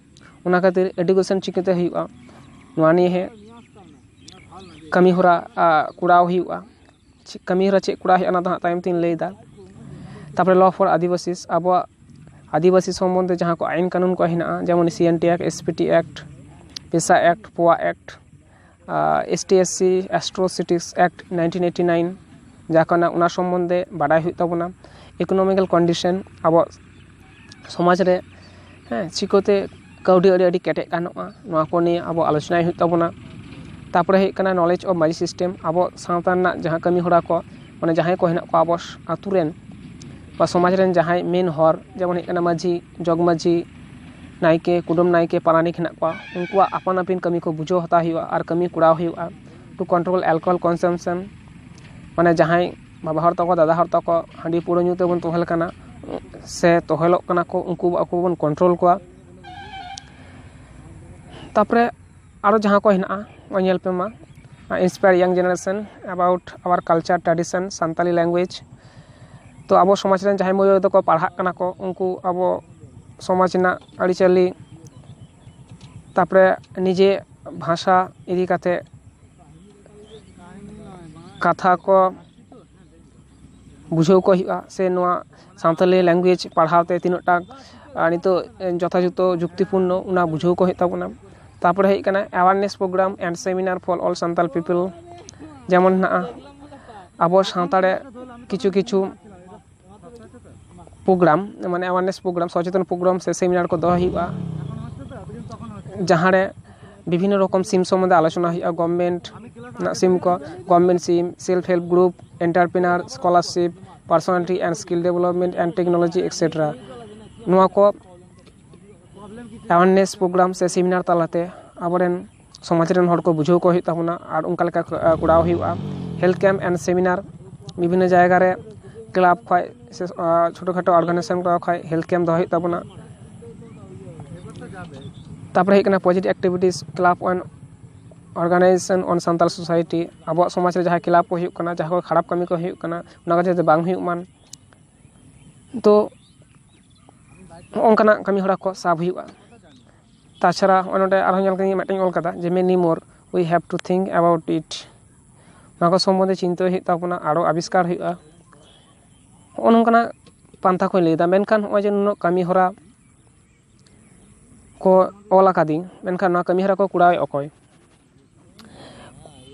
ᱚᱱᱟ ᱠᱷᱟᱹᱛᱤᱨ ᱮᱰᱩᱠᱮᱥᱚᱱ ᱪᱤᱠᱟᱹᱛᱮ ᱦᱩᱭᱩᱜᱼᱟ, ᱱᱚᱣᱟ ᱱᱤᱭᱮ ᱠᱟᱹᱢᱤ ᱦᱚᱨᱟ, ᱟ, ᱠᱚᱨᱟᱣ ᱦᱩᱭᱩᱜᱼᱟ᱾ ᱪᱮᱫ ᱠᱟᱹᱢᱤ ᱦᱚᱨᱟ ᱪᱮᱫ ᱠᱚᱨᱟᱣ ᱦᱩᱭᱩᱜᱼᱟ, ᱚᱱᱟ ᱫᱚ ᱦᱟᱸᱜ ᱛᱟᱭᱚᱢ ᱛᱤᱧ ᱞᱟᱹᱭᱫᱟ᱾ ᱛᱟᱨᱯᱚᱨᱮ law for ᱟᱹᱫᱤᱵᱟᱹᱥᱤ, ᱟᱵᱚᱣᱟᱜ ᱟᱹᱫᱤᱵᱟᱹᱥᱤ ᱥᱚᱢᱵᱚᱱᱫᱷᱮ ᱡᱟᱦᱟᱸ ᱠᱚ ᱟᱹᱭᱤᱱ ᱠᱟᱹᱱᱩᱱ ᱠᱚ ᱦᱮᱱᱟᱜᱼᱟ, ᱡᱮᱢᱚᱱ C N T Act, S P T Act, PESA Act, POA Act, ᱟᱨ S T S C Atrocities Act nineteen eighty nine ᱡᱟᱦᱟᱸ ᱠᱟᱱᱟ, ᱚᱱᱟ ᱥᱚᱢᱵᱚᱱᱫᱷᱮ ᱵᱟᱰᱟᱭ ᱦᱩᱭᱩᱜ ᱛᱟᱵᱚᱱᱟ᱾ Economical condition, ᱟᱵᱚᱣᱟᱜ ᱥᱚᱢᱟᱡᱽ ᱨᱮ, ᱦᱮᱸ, ᱪᱤᱠᱟᱹᱛᱮ ᱠᱟᱹᱣᱰᱤ ᱟᱹᱨᱤ ᱟᱹᱰᱤ ᱠᱮᱴᱮᱡ ᱜᱟᱱᱚᱜᱼᱟ, ᱱᱚᱣᱟ ᱠᱚ ᱱᱤᱭᱮ ᱟᱵᱚ ᱟᱞᱳᱪᱚᱱᱟᱭ ᱦᱩᱭᱩᱜ ᱛᱟᱵᱚᱱᱟ᱾ ᱛᱟᱨᱯᱚᱨᱮ ᱦᱩᱭᱩᱜ ᱠᱟᱱᱟ knowledge of ᱢᱟᱹᱡᱷᱤ system᱾ ᱟᱵᱚ ᱥᱟᱶᱛᱟ ᱨᱮᱱᱟᱜ ᱡᱟᱦᱟᱸ ᱠᱟᱹᱢᱤ ᱦᱚᱨᱟ ᱠᱚ, ᱢᱟᱱᱮ ᱡᱟᱦᱟᱸᱭ ᱠᱚ ᱦᱮᱱᱟᱜ ᱠᱚᱣᱟ ᱟᱵᱚ ᱟᱹᱛᱩ ᱨᱮᱱ ᱵᱟ ᱥᱚᱢᱟᱡᱽ ᱨᱮᱱ ᱡᱟᱦᱟᱸᱭ ᱢᱮᱱ ᱦᱚᱲ, ᱡᱮᱢᱚᱱ ᱦᱩᱭᱩᱜ ᱠᱟᱱᱟ ᱢᱟᱹᱡᱷᱤ, ᱡᱚᱜᱽ ᱢᱟᱹᱡᱷᱤ, ᱱᱟᱭᱠᱮ, ᱠᱩᱰᱟᱹᱢ ᱱᱟᱭᱠᱮ, ᱯᱟᱨᱟᱱᱤᱠ ᱦᱮᱱᱟᱜ ᱠᱚᱣᱟ, ᱩᱱᱠᱩᱣᱟᱜ ᱟᱯᱟᱱ ᱟᱹᱯᱤᱱ ᱠᱟᱹᱢᱤ ᱠᱚ ᱵᱩᱡᱷᱟᱹᱣ ᱦᱟᱛᱟᱣ ᱦᱩᱭᱩᱜᱼᱟ ᱟᱨ ᱠᱟᱹᱢᱤ ᱠᱚᱨᱟᱣ ᱦᱩᱭᱩᱜᱼᱟ᱾ To control alcohol consumption, ᱢᱟᱱᱮ ᱡᱟᱦᱟᱸᱭ ᱵᱟᱵᱟ ᱦᱚᱲ ᱛᱟᱠᱚ, ᱫᱟᱫᱟ ᱦᱚᱲ ᱛᱟᱠᱚ ᱦᱟᱺᱰᱤ ᱯᱟᱹᱣᱨᱟᱹ ᱧᱩ ᱛᱮᱵᱚᱱ ᱛᱚᱦᱮᱞ ᱠᱟᱱᱟ ᱥᱮ ᱛᱚᱦᱮᱞᱚᱜ ᱠᱟᱱᱟ ᱠᱚ, ᱩᱱᱠᱩ ᱟᱠᱚ ᱵᱚᱱ control ᱠᱚᱣᱟ᱾ ᱛᱟᱯᱚᱨᱮ ᱟᱨᱚ ᱡᱟᱦᱟᱸ ᱠᱚ ᱦᱮᱱᱟᱜᱼᱟ, ᱚᱱᱟ ᱧᱮᱞ ᱯᱮ ᱢᱟ, inspire young generation about our culture, tradition, Santali language᱾ ᱛᱚ ᱟᱵᱚ ᱥᱚᱢᱟᱡᱽ ᱨᱮᱱ ᱡᱟᱦᱟᱸᱭ ᱢᱟᱹᱭ ᱵᱟᱹᱵᱩ ᱛᱟᱠᱚ ᱯᱟᱲᱦᱟᱜ ᱠᱟᱱᱟ ᱠᱚ, ᱩᱱᱠᱩ ᱟᱵᱚ ᱥᱚᱢᱟᱡᱽ ᱨᱮᱱᱟᱜ ᱟᱹᱨᱤᱪᱟᱹᱞᱤ, ᱛᱟᱯᱚᱨᱮ ᱱᱤᱡᱮ ᱵᱷᱟᱥᱟ ᱤᱫᱤ ᱠᱟᱛᱮ ᱠᱟᱛᱷᱟ ᱠᱚ ᱵᱩᱡᱷᱟᱹᱣ ᱠᱚ ᱦᱩᱭᱩᱜᱼᱟ, ᱥᱮ ᱱᱚᱣᱟ ᱥᱟᱱᱛᱟᱞᱤ language ᱯᱟᱲᱦᱟᱣ ᱛᱮ ᱛᱤᱱᱟᱹᱜ ᱴᱟ, ᱟᱨ ᱱᱤᱛᱚᱜ ᱡᱚᱛᱷᱟᱡᱚᱛᱷᱚ ᱡᱩᱠᱛᱤᱯᱩᱨᱱᱚ, ᱚᱱᱟ ᱵᱩᱡᱷᱟᱹᱣ ᱠᱚ ᱦᱩᱭᱩᱜ ᱛᱟᱵᱚᱱᱟ᱾ ᱛᱟᱯᱚᱨᱮ ᱦᱩᱭᱩᱜ ᱠᱟᱱᱟ awareness program and seminar for all Santal people, ᱡᱮᱢᱚᱱ ᱦᱮᱱᱟᱜᱼᱟ ᱟᱵᱚ ᱥᱟᱶᱛᱟ ᱨᱮ ᱠᱤᱪᱷᱩ ᱠᱤᱪᱷᱩ program, ᱢᱟᱱᱮ awareness program, ᱥᱚᱪᱮᱛᱚᱱ program ᱥᱮ seminar ᱠᱚ ᱫᱚᱦᱚ ᱦᱩᱭᱩᱜᱼᱟ, ᱡᱟᱦᱟᱸ ᱨᱮ ᱵᱤᱵᱷᱤᱱᱱᱚ ᱨᱚᱠᱚᱢ ᱥᱤᱢ ᱥᱚᱢᱵᱚᱱᱫᱷᱮ ᱟᱞᱳᱪᱚᱱᱟ ᱦᱩᱭᱩᱜᱼᱟ, government ᱨᱮᱱᱟᱜ ᱥᱤᱢ ᱠᱚ, government sim, self help group, entrepreneur, scholarship, personality and skill development and technology, et cetera. ᱱᱚᱣᱟ ᱠᱚ awareness program ᱥᱮ seminar ᱛᱟᱞᱟᱛᱮ ᱟᱵᱚᱨᱮᱱ ᱥᱚᱢᱟᱡᱽ ᱨᱮᱱ ᱦᱚᱲ ᱠᱚ ᱵᱩᱡᱷᱟᱹᱣ ᱠᱚ ᱦᱩᱭᱩᱜ ᱛᱟᱵᱚᱱᱟ ᱟᱨ ᱚᱱᱠᱟ ᱞᱮᱠᱟ ᱠᱚ-, ᱠᱚᱨᱟᱣ ᱦᱩᱭᱩᱜᱼᱟ᱾ Health camp and seminar, ᱵᱤᱵᱷᱤᱱᱱᱚ ᱡᱟᱭᱜᱟ ᱨᱮ club ᱠᱷᱚᱱ ᱥᱮ, ᱟᱨ ᱪᱷᱳᱴᱳ ᱠᱷᱟᱴᱳ organization ᱠᱚ ᱠᱷᱚᱱ health camp ᱫᱚᱦᱚ ᱦᱩᱭᱩᱜ ᱛᱟᱵᱚᱱᱟ᱾ ᱛᱟᱯᱚᱨᱮ ᱦᱩᱭᱩᱜ ᱠᱟᱱᱟ positive activities, club and organization on Santal society᱾ ᱟᱵᱚᱣᱟᱜ ᱥᱚᱢᱟᱡᱽ ᱨᱮ ᱡᱟᱦᱟᱸ club ᱠᱚ ᱦᱩᱭᱩᱜ ᱠᱟᱱᱟ, ᱡᱟᱦᱟᱸ ᱠᱚ ᱠᱷᱟᱨᱟᱯ ᱠᱟᱹᱢᱤ ᱠᱚ ᱦᱩᱭᱩᱜ ᱠᱟᱱᱟ, ᱚᱱᱟ ᱠᱚ ᱡᱟᱛᱮ ᱵᱟᱝ ᱦᱩᱭᱩᱜ ᱢᱟ᱾ ᱛᱚ ᱱᱚᱝᱠᱟᱱᱟᱜ ᱠᱟᱹᱢᱤ ᱦᱚᱨᱟ ᱠᱚ ᱥᱟᱵ ᱦᱩᱭᱩᱜᱼᱟ᱾ ᱛᱟᱪᱷᱟᱲᱟ ᱱᱚᱜᱼᱚᱭ ᱱᱚᱰᱮ ᱟᱨᱦᱚᱸ ᱧᱮᱞ ᱠᱟᱹᱧ ᱢᱤᱫᱴᱮᱱ ᱚᱞ ᱠᱟᱫᱟ ᱡᱮ many more we have to think about it᱾ ᱱᱚᱣᱟ ᱠᱚ ᱥᱚᱢᱵᱚᱱᱫᱷᱮ ᱪᱤᱱᱛᱟᱹ ᱦᱩᱭᱩᱜ ᱛᱟᱵᱚᱱᱟ, ᱟᱨᱚ ᱟᱵᱤᱥᱠᱟᱨ ᱦᱩᱭᱩᱜᱼᱟ᱾ ᱱᱚᱜᱼᱚ ᱱᱚᱝᱠᱟᱱᱟᱜ ᱯᱟᱱᱛᱷᱟ ᱠᱚᱧ ᱞᱟᱹᱭᱫᱟ᱾ ᱢᱮᱱᱠᱷᱟᱱ ᱱᱚᱜᱼᱚᱭ ᱡᱮ ᱱᱩᱱᱟᱹᱜ ᱠᱟᱹᱢᱤ ᱦᱚᱨᱟ ᱠᱚ ᱚᱞ ᱟᱠᱟᱫᱤᱧ, ᱢᱮᱱᱠᱷᱟᱱ ᱱᱚᱣᱟ ᱠᱟᱹᱢᱤ ᱦᱚᱨᱟ ᱠᱚ ᱠᱚᱨᱟᱣᱮᱫ ᱚᱠᱚᱭ?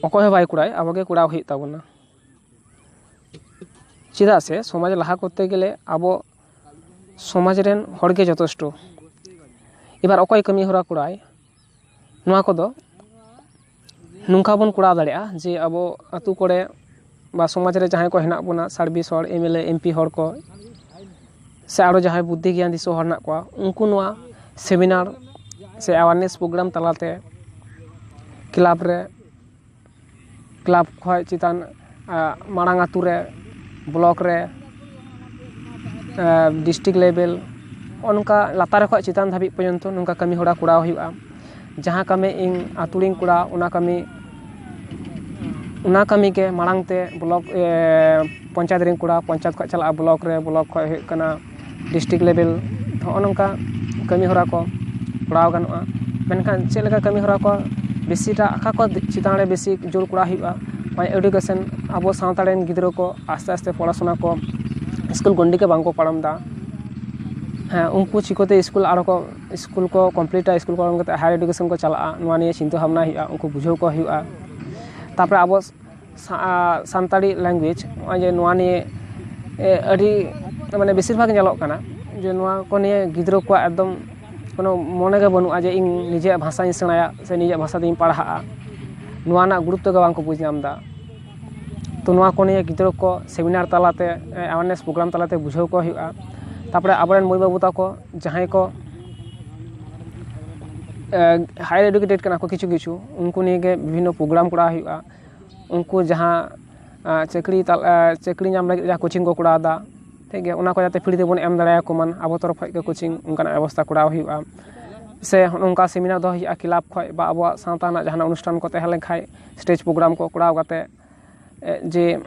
ᱚᱠᱚᱭ ᱦᱚᱸ ᱵᱟᱭ ᱠᱚᱨᱟᱣᱮᱫ, ᱟᱵᱚ ᱜᱮ ᱠᱚᱨᱟᱣ ᱦᱩᱭᱩᱜ ᱛᱟᱵᱚᱱᱟ᱾ ᱪᱮᱫᱟᱜ ᱥᱮ ᱥᱚᱢᱟᱡᱽ ᱞᱟᱦᱟ ᱠᱚᱨᱛᱮ ᱜᱮᱞᱮ ᱟᱵᱚ ᱥᱚᱢᱟᱡᱽ ᱨᱮᱱ ᱦᱚᱲ ᱜᱮ ᱡᱚᱛᱷᱮᱥᱴᱚ᱾ ᱮᱵᱟᱨ ᱚᱠᱚᱭ ᱠᱟᱹᱢᱤ ᱦᱚᱨᱟ ᱠᱚᱨᱟᱣᱟᱭ, ᱱᱚᱣᱟ ᱠᱚᱫᱚ ᱱᱚᱝᱠᱟ ᱵᱚᱱ ᱠᱚᱨᱟᱣ ᱫᱟᱲᱮᱭᱟᱜᱼᱟ ᱡᱮ ᱟᱵᱚ ᱟᱹᱛᱩ ᱠᱚᱨᱮ ᱵᱟ ᱥᱚᱢᱟᱡᱽ ᱨᱮ ᱡᱟᱦᱟᱸᱭ ᱠᱚ ᱦᱮᱱᱟᱜ ᱵᱚᱱᱟ, ᱥᱟᱨᱵᱷᱤᱥ ᱦᱚᱲ, M L A, M P ᱦᱚᱲ ᱠᱚ, ᱥᱮ ᱟᱨᱚ ᱡᱟᱦᱟᱸᱭ ᱵᱩᱫᱽᱫᱷᱤ ᱜᱮᱭᱟᱱ ᱫᱤᱥᱩᱣᱟᱹ ᱦᱚᱲ ᱦᱮᱱᱟᱜ ᱠᱚᱣᱟ, ᱩᱱᱠᱩ ᱱᱚᱣᱟ ᱥᱮᱢᱤᱱᱟᱨ ᱥᱮ ᱮᱣᱟᱨᱱᱮᱥ ᱯᱨᱳᱜᱨᱟᱢ ᱛᱟᱞᱟᱛᱮ ᱠᱞᱟᱵᱽ ᱨᱮ, ᱠᱞᱟᱵᱽ ᱠᱷᱚᱱ ᱪᱮᱛᱟᱱ, ᱟᱸ, ᱢᱟᱲᱟᱝ ᱟᱹᱛᱩ ᱨᱮ, ᱵᱞᱚᱠ ᱨᱮ, ᱰᱤᱥᱴᱨᱤᱠᱴ ᱞᱮᱵᱮᱞ, ᱱᱚᱜᱼᱚ ᱱᱚᱝᱠᱟ ᱞᱟᱛᱟᱨ ᱠᱷᱚᱱ ᱪᱮᱛᱟᱱ ᱫᱷᱟᱹᱵᱤᱡ ᱯᱚᱨᱡᱚᱱᱛᱚ ᱱᱚᱝᱠᱟ ᱠᱟᱹᱢᱤ ᱦᱚᱨᱟ ᱠᱚᱨᱟᱣ ᱦᱩᱭᱩᱜᱼᱟ᱾ ᱡᱟᱦᱟᱸ ᱠᱟᱹᱢᱤ ᱤᱧ ᱟᱹᱛᱩ ᱨᱤᱧ ᱠᱚᱨᱟᱣ, ᱚᱱᱟ ᱠᱟᱹᱢᱤ, ᱚᱱᱟ ᱠᱟᱹᱢᱤ ᱜᱮ ᱢᱟᱲᱟᱝ ᱛᱮ ᱵᱞᱚᱠ, ᱮ, ᱯᱚᱧᱪᱟᱭᱮᱛ ᱨᱤᱧ ᱠᱚᱨᱟᱣ, ᱯᱚᱧᱪᱟᱭᱮᱛ ᱠᱷᱚᱱ ᱪᱟᱞᱟᱜᱼᱟ ᱵᱞᱚᱠ ᱨᱮ, ᱵᱞᱚᱠ ᱠᱷᱚᱱ ᱦᱩᱭᱩᱜ ᱠᱟᱱᱟ ᱰᱤᱥᱴᱨᱤᱠᱴ ᱞᱮᱵᱮᱞ᱾ ᱱᱚᱜᱼᱚ ᱱᱚᱝᱠᱟ ᱠᱟᱹᱢᱤ ᱦᱚᱨᱟ ᱠᱚ ᱠᱚᱨᱟᱣ ᱜᱟᱱᱚᱜᱼᱟ᱾ ᱢᱮᱱᱠᱷᱟᱱ ᱪᱮᱫ ᱞᱮᱠᱟ ᱠᱟᱹᱢᱤ ᱦᱚᱨᱟ ᱠᱚ ᱵᱮᱥᱤᱴᱟᱜ ᱚᱠᱟ ᱠᱚ ᱪᱮᱛᱟᱱ ᱨᱮ ᱵᱮᱥᱤ ᱡᱳᱨ ᱠᱚᱨᱟᱣ ᱦᱩᱭᱩᱜᱼᱟ? ᱱᱚᱜᱼᱚᱭ ᱮᱰᱩᱠᱮᱥᱚᱱ, ᱟᱵᱚ ᱥᱟᱶᱛᱟ ᱨᱮᱱ ᱜᱤᱫᱽᱨᱟᱹ ᱠᱚ ᱟᱥᱛᱮ ᱟᱥᱛᱮ ᱯᱚᱲᱟᱥᱩᱱᱟ ᱠᱚ ᱥᱠᱩᱞ ᱜᱚᱱᱰᱤ ᱜᱮ ᱵᱟᱝ ᱠᱚ ᱯᱟᱨᱚᱢ ᱮᱫᱟ᱾ ᱦᱮᱸ, ᱩᱱᱠᱩ ᱪᱤᱠᱟᱹᱛᱮ ᱥᱠᱩᱞ ᱟᱨᱚ ᱠᱚ, ᱥᱠᱩᱞ ᱠᱚ ᱠᱚᱢᱯᱞᱤᱴᱟ, ᱥᱠᱩᱞ ᱯᱟᱨᱚᱢ ᱠᱟᱛᱮ ᱦᱟᱭᱟᱨ ᱮᱰᱩᱠᱮᱥᱚᱱ ᱠᱚ ᱪᱟᱞᱟᱜᱼᱟ, ᱱᱚᱣᱟ ᱱᱤᱭᱮ ᱪᱤᱱᱛᱟᱹ ᱵᱷᱟᱵᱽᱱᱟ ᱦᱩᱭᱩᱜᱼᱟ, ᱩᱱᱠᱩ ᱵᱩᱡᱷᱟᱹᱣ ᱠᱚ ᱦᱩᱭᱩᱜᱼᱟ᱾ ᱛᱟᱯᱚᱨᱮ ᱟᱵᱚ ᱥᱟ-, ᱥᱟᱱᱛᱟᱲᱤ ᱞᱮᱝᱜᱩᱭᱮᱡᱽ, ᱱᱚᱜᱼᱚᱭ ᱡᱮ ᱱᱚᱣᱟ ᱱᱤᱭᱮ, ᱮ, ᱟᱹᱰᱤ, ᱢᱟᱱᱮ, ᱵᱮᱥᱤᱨ ᱵᱷᱟᱜᱽ ᱧᱮᱞᱚᱜ ᱠᱟᱱᱟ ᱡᱮ ᱱᱚᱣᱟ ᱠᱚ ᱱᱤᱭᱮ ᱜᱤᱫᱽᱨᱟᱹ ᱠᱚᱣᱟᱜ ᱮᱠᱫᱚᱢ ᱠᱳᱱᱳ ᱢᱚᱱᱮ ᱜᱮ ᱵᱟᱹᱱᱩᱜᱼᱟ ᱡᱮ ᱤᱧ ᱱᱤᱡᱮᱨᱟᱜ ᱵᱷᱟᱥᱟᱧ ᱥᱮᱬᱟᱭᱟ ᱥᱮ ᱱᱤᱡᱮᱨᱟᱜ ᱵᱷᱟᱥᱟ ᱛᱮᱧ ᱯᱟᱲᱦᱟᱜᱼᱟ᱾ ᱱᱚᱣᱟ ᱨᱮᱱᱟᱜ ᱜᱩᱨᱩᱛᱛᱚ ᱜᱮ ᱵᱟᱝ ᱠᱚ ᱵᱩᱡᱽ ᱧᱟᱢ ᱮᱫᱟ᱾ ᱛᱚ, ᱱᱚᱣᱟ ᱠᱚ ᱱᱤᱭᱮ ᱜᱤᱫᱽᱨᱟᱹ ᱠᱚ ᱥᱮᱢᱤᱱᱟᱨ ᱛᱟᱞᱟᱛᱮ, ᱮ, ᱮᱣᱟᱨᱱᱮᱥ ᱯᱨᱳᱜᱨᱟᱢ ᱛᱟᱞᱟᱛᱮ ᱵᱩᱡᱷᱟᱹᱣ ᱠᱚ ᱦᱩᱭᱩᱜᱼᱟ᱾ ᱛᱟᱯᱚᱨᱮ ᱟᱵᱚᱨᱮᱱ ᱢᱟᱹᱭ ᱵᱟᱹᱵᱩ ᱛᱟᱠᱚ ᱡᱟᱦᱟᱸᱭ ᱠᱚ, ᱮ, ᱦᱟᱭᱟᱨ ᱮᱰᱩᱠᱮᱴᱮᱰ ᱠᱟᱱᱟ ᱠᱚ ᱠᱤᱪᱷᱩ ᱠᱤᱪᱷᱩ, ᱩᱱᱠᱩ ᱱᱤᱭᱮ ᱜᱮ ᱵᱤᱵᱷᱤᱱᱱᱚ ᱯᱨᱳᱜᱨᱟᱢ ᱠᱚᱨᱟᱣ ᱦᱩᱭᱩᱜᱼᱟ᱾ ᱩᱱᱠᱩ ᱡᱟᱦᱟᱸ, ᱮ, ᱪᱟᱹᱠᱨᱤ ᱛᱟᱞ-, ᱮ, ᱪᱟᱹᱠᱨᱤ ᱧᱟᱢ ᱞᱟᱹᱜᱤᱫ ᱡᱟᱦᱟᱸ ᱠᱳᱪᱤᱝ ᱠᱚ ᱠᱚᱨᱟᱣ ᱮᱫᱟ, ᱴᱷᱤᱠ ᱜᱮᱭᱟ, ᱚᱱᱟ ᱠᱚ ᱡᱟᱛᱮ ᱯᱷᱨᱤ ᱛᱮᱵᱚᱱ ᱮᱢ ᱫᱟᱲᱮᱭᱟᱠᱚ ᱢᱟ, ᱟᱵᱚ ᱛᱚᱨᱚᱯ ᱠᱷᱚᱱ ᱜᱮ ᱠᱳᱪᱤᱝ ᱚᱱᱠᱟᱱᱟᱜ ᱵᱮᱵᱚᱥᱛᱷᱟ ᱠᱚᱨᱟᱣ ᱦᱩᱭᱩᱜᱼᱟ᱾ ᱥᱮ ᱱᱚᱝᱠᱟ ᱥᱮᱢᱤᱱᱟᱨ ᱫᱚᱦᱚ ᱦᱩᱭᱩᱜᱼᱟ ᱠᱞᱟᱵᱽ ᱠᱷᱚᱱ, ᱵᱟ ᱟᱵᱚᱣᱟᱜ ᱥᱟᱶᱛᱟ ᱨᱮᱱᱟᱜ ᱡᱟᱦᱟᱱᱟᱜ ᱚᱱᱩᱥᱴᱷᱟᱱ ᱠᱚ ᱛᱟᱦᱮᱸ ᱞᱮᱱᱠᱷᱟᱱ ᱥᱴᱮᱡᱽ ᱯᱨᱳᱜᱨᱟᱢ ᱠᱚ ᱠᱚᱨᱟᱣ ᱠᱟᱛᱮ, ᱮ, ᱡᱮ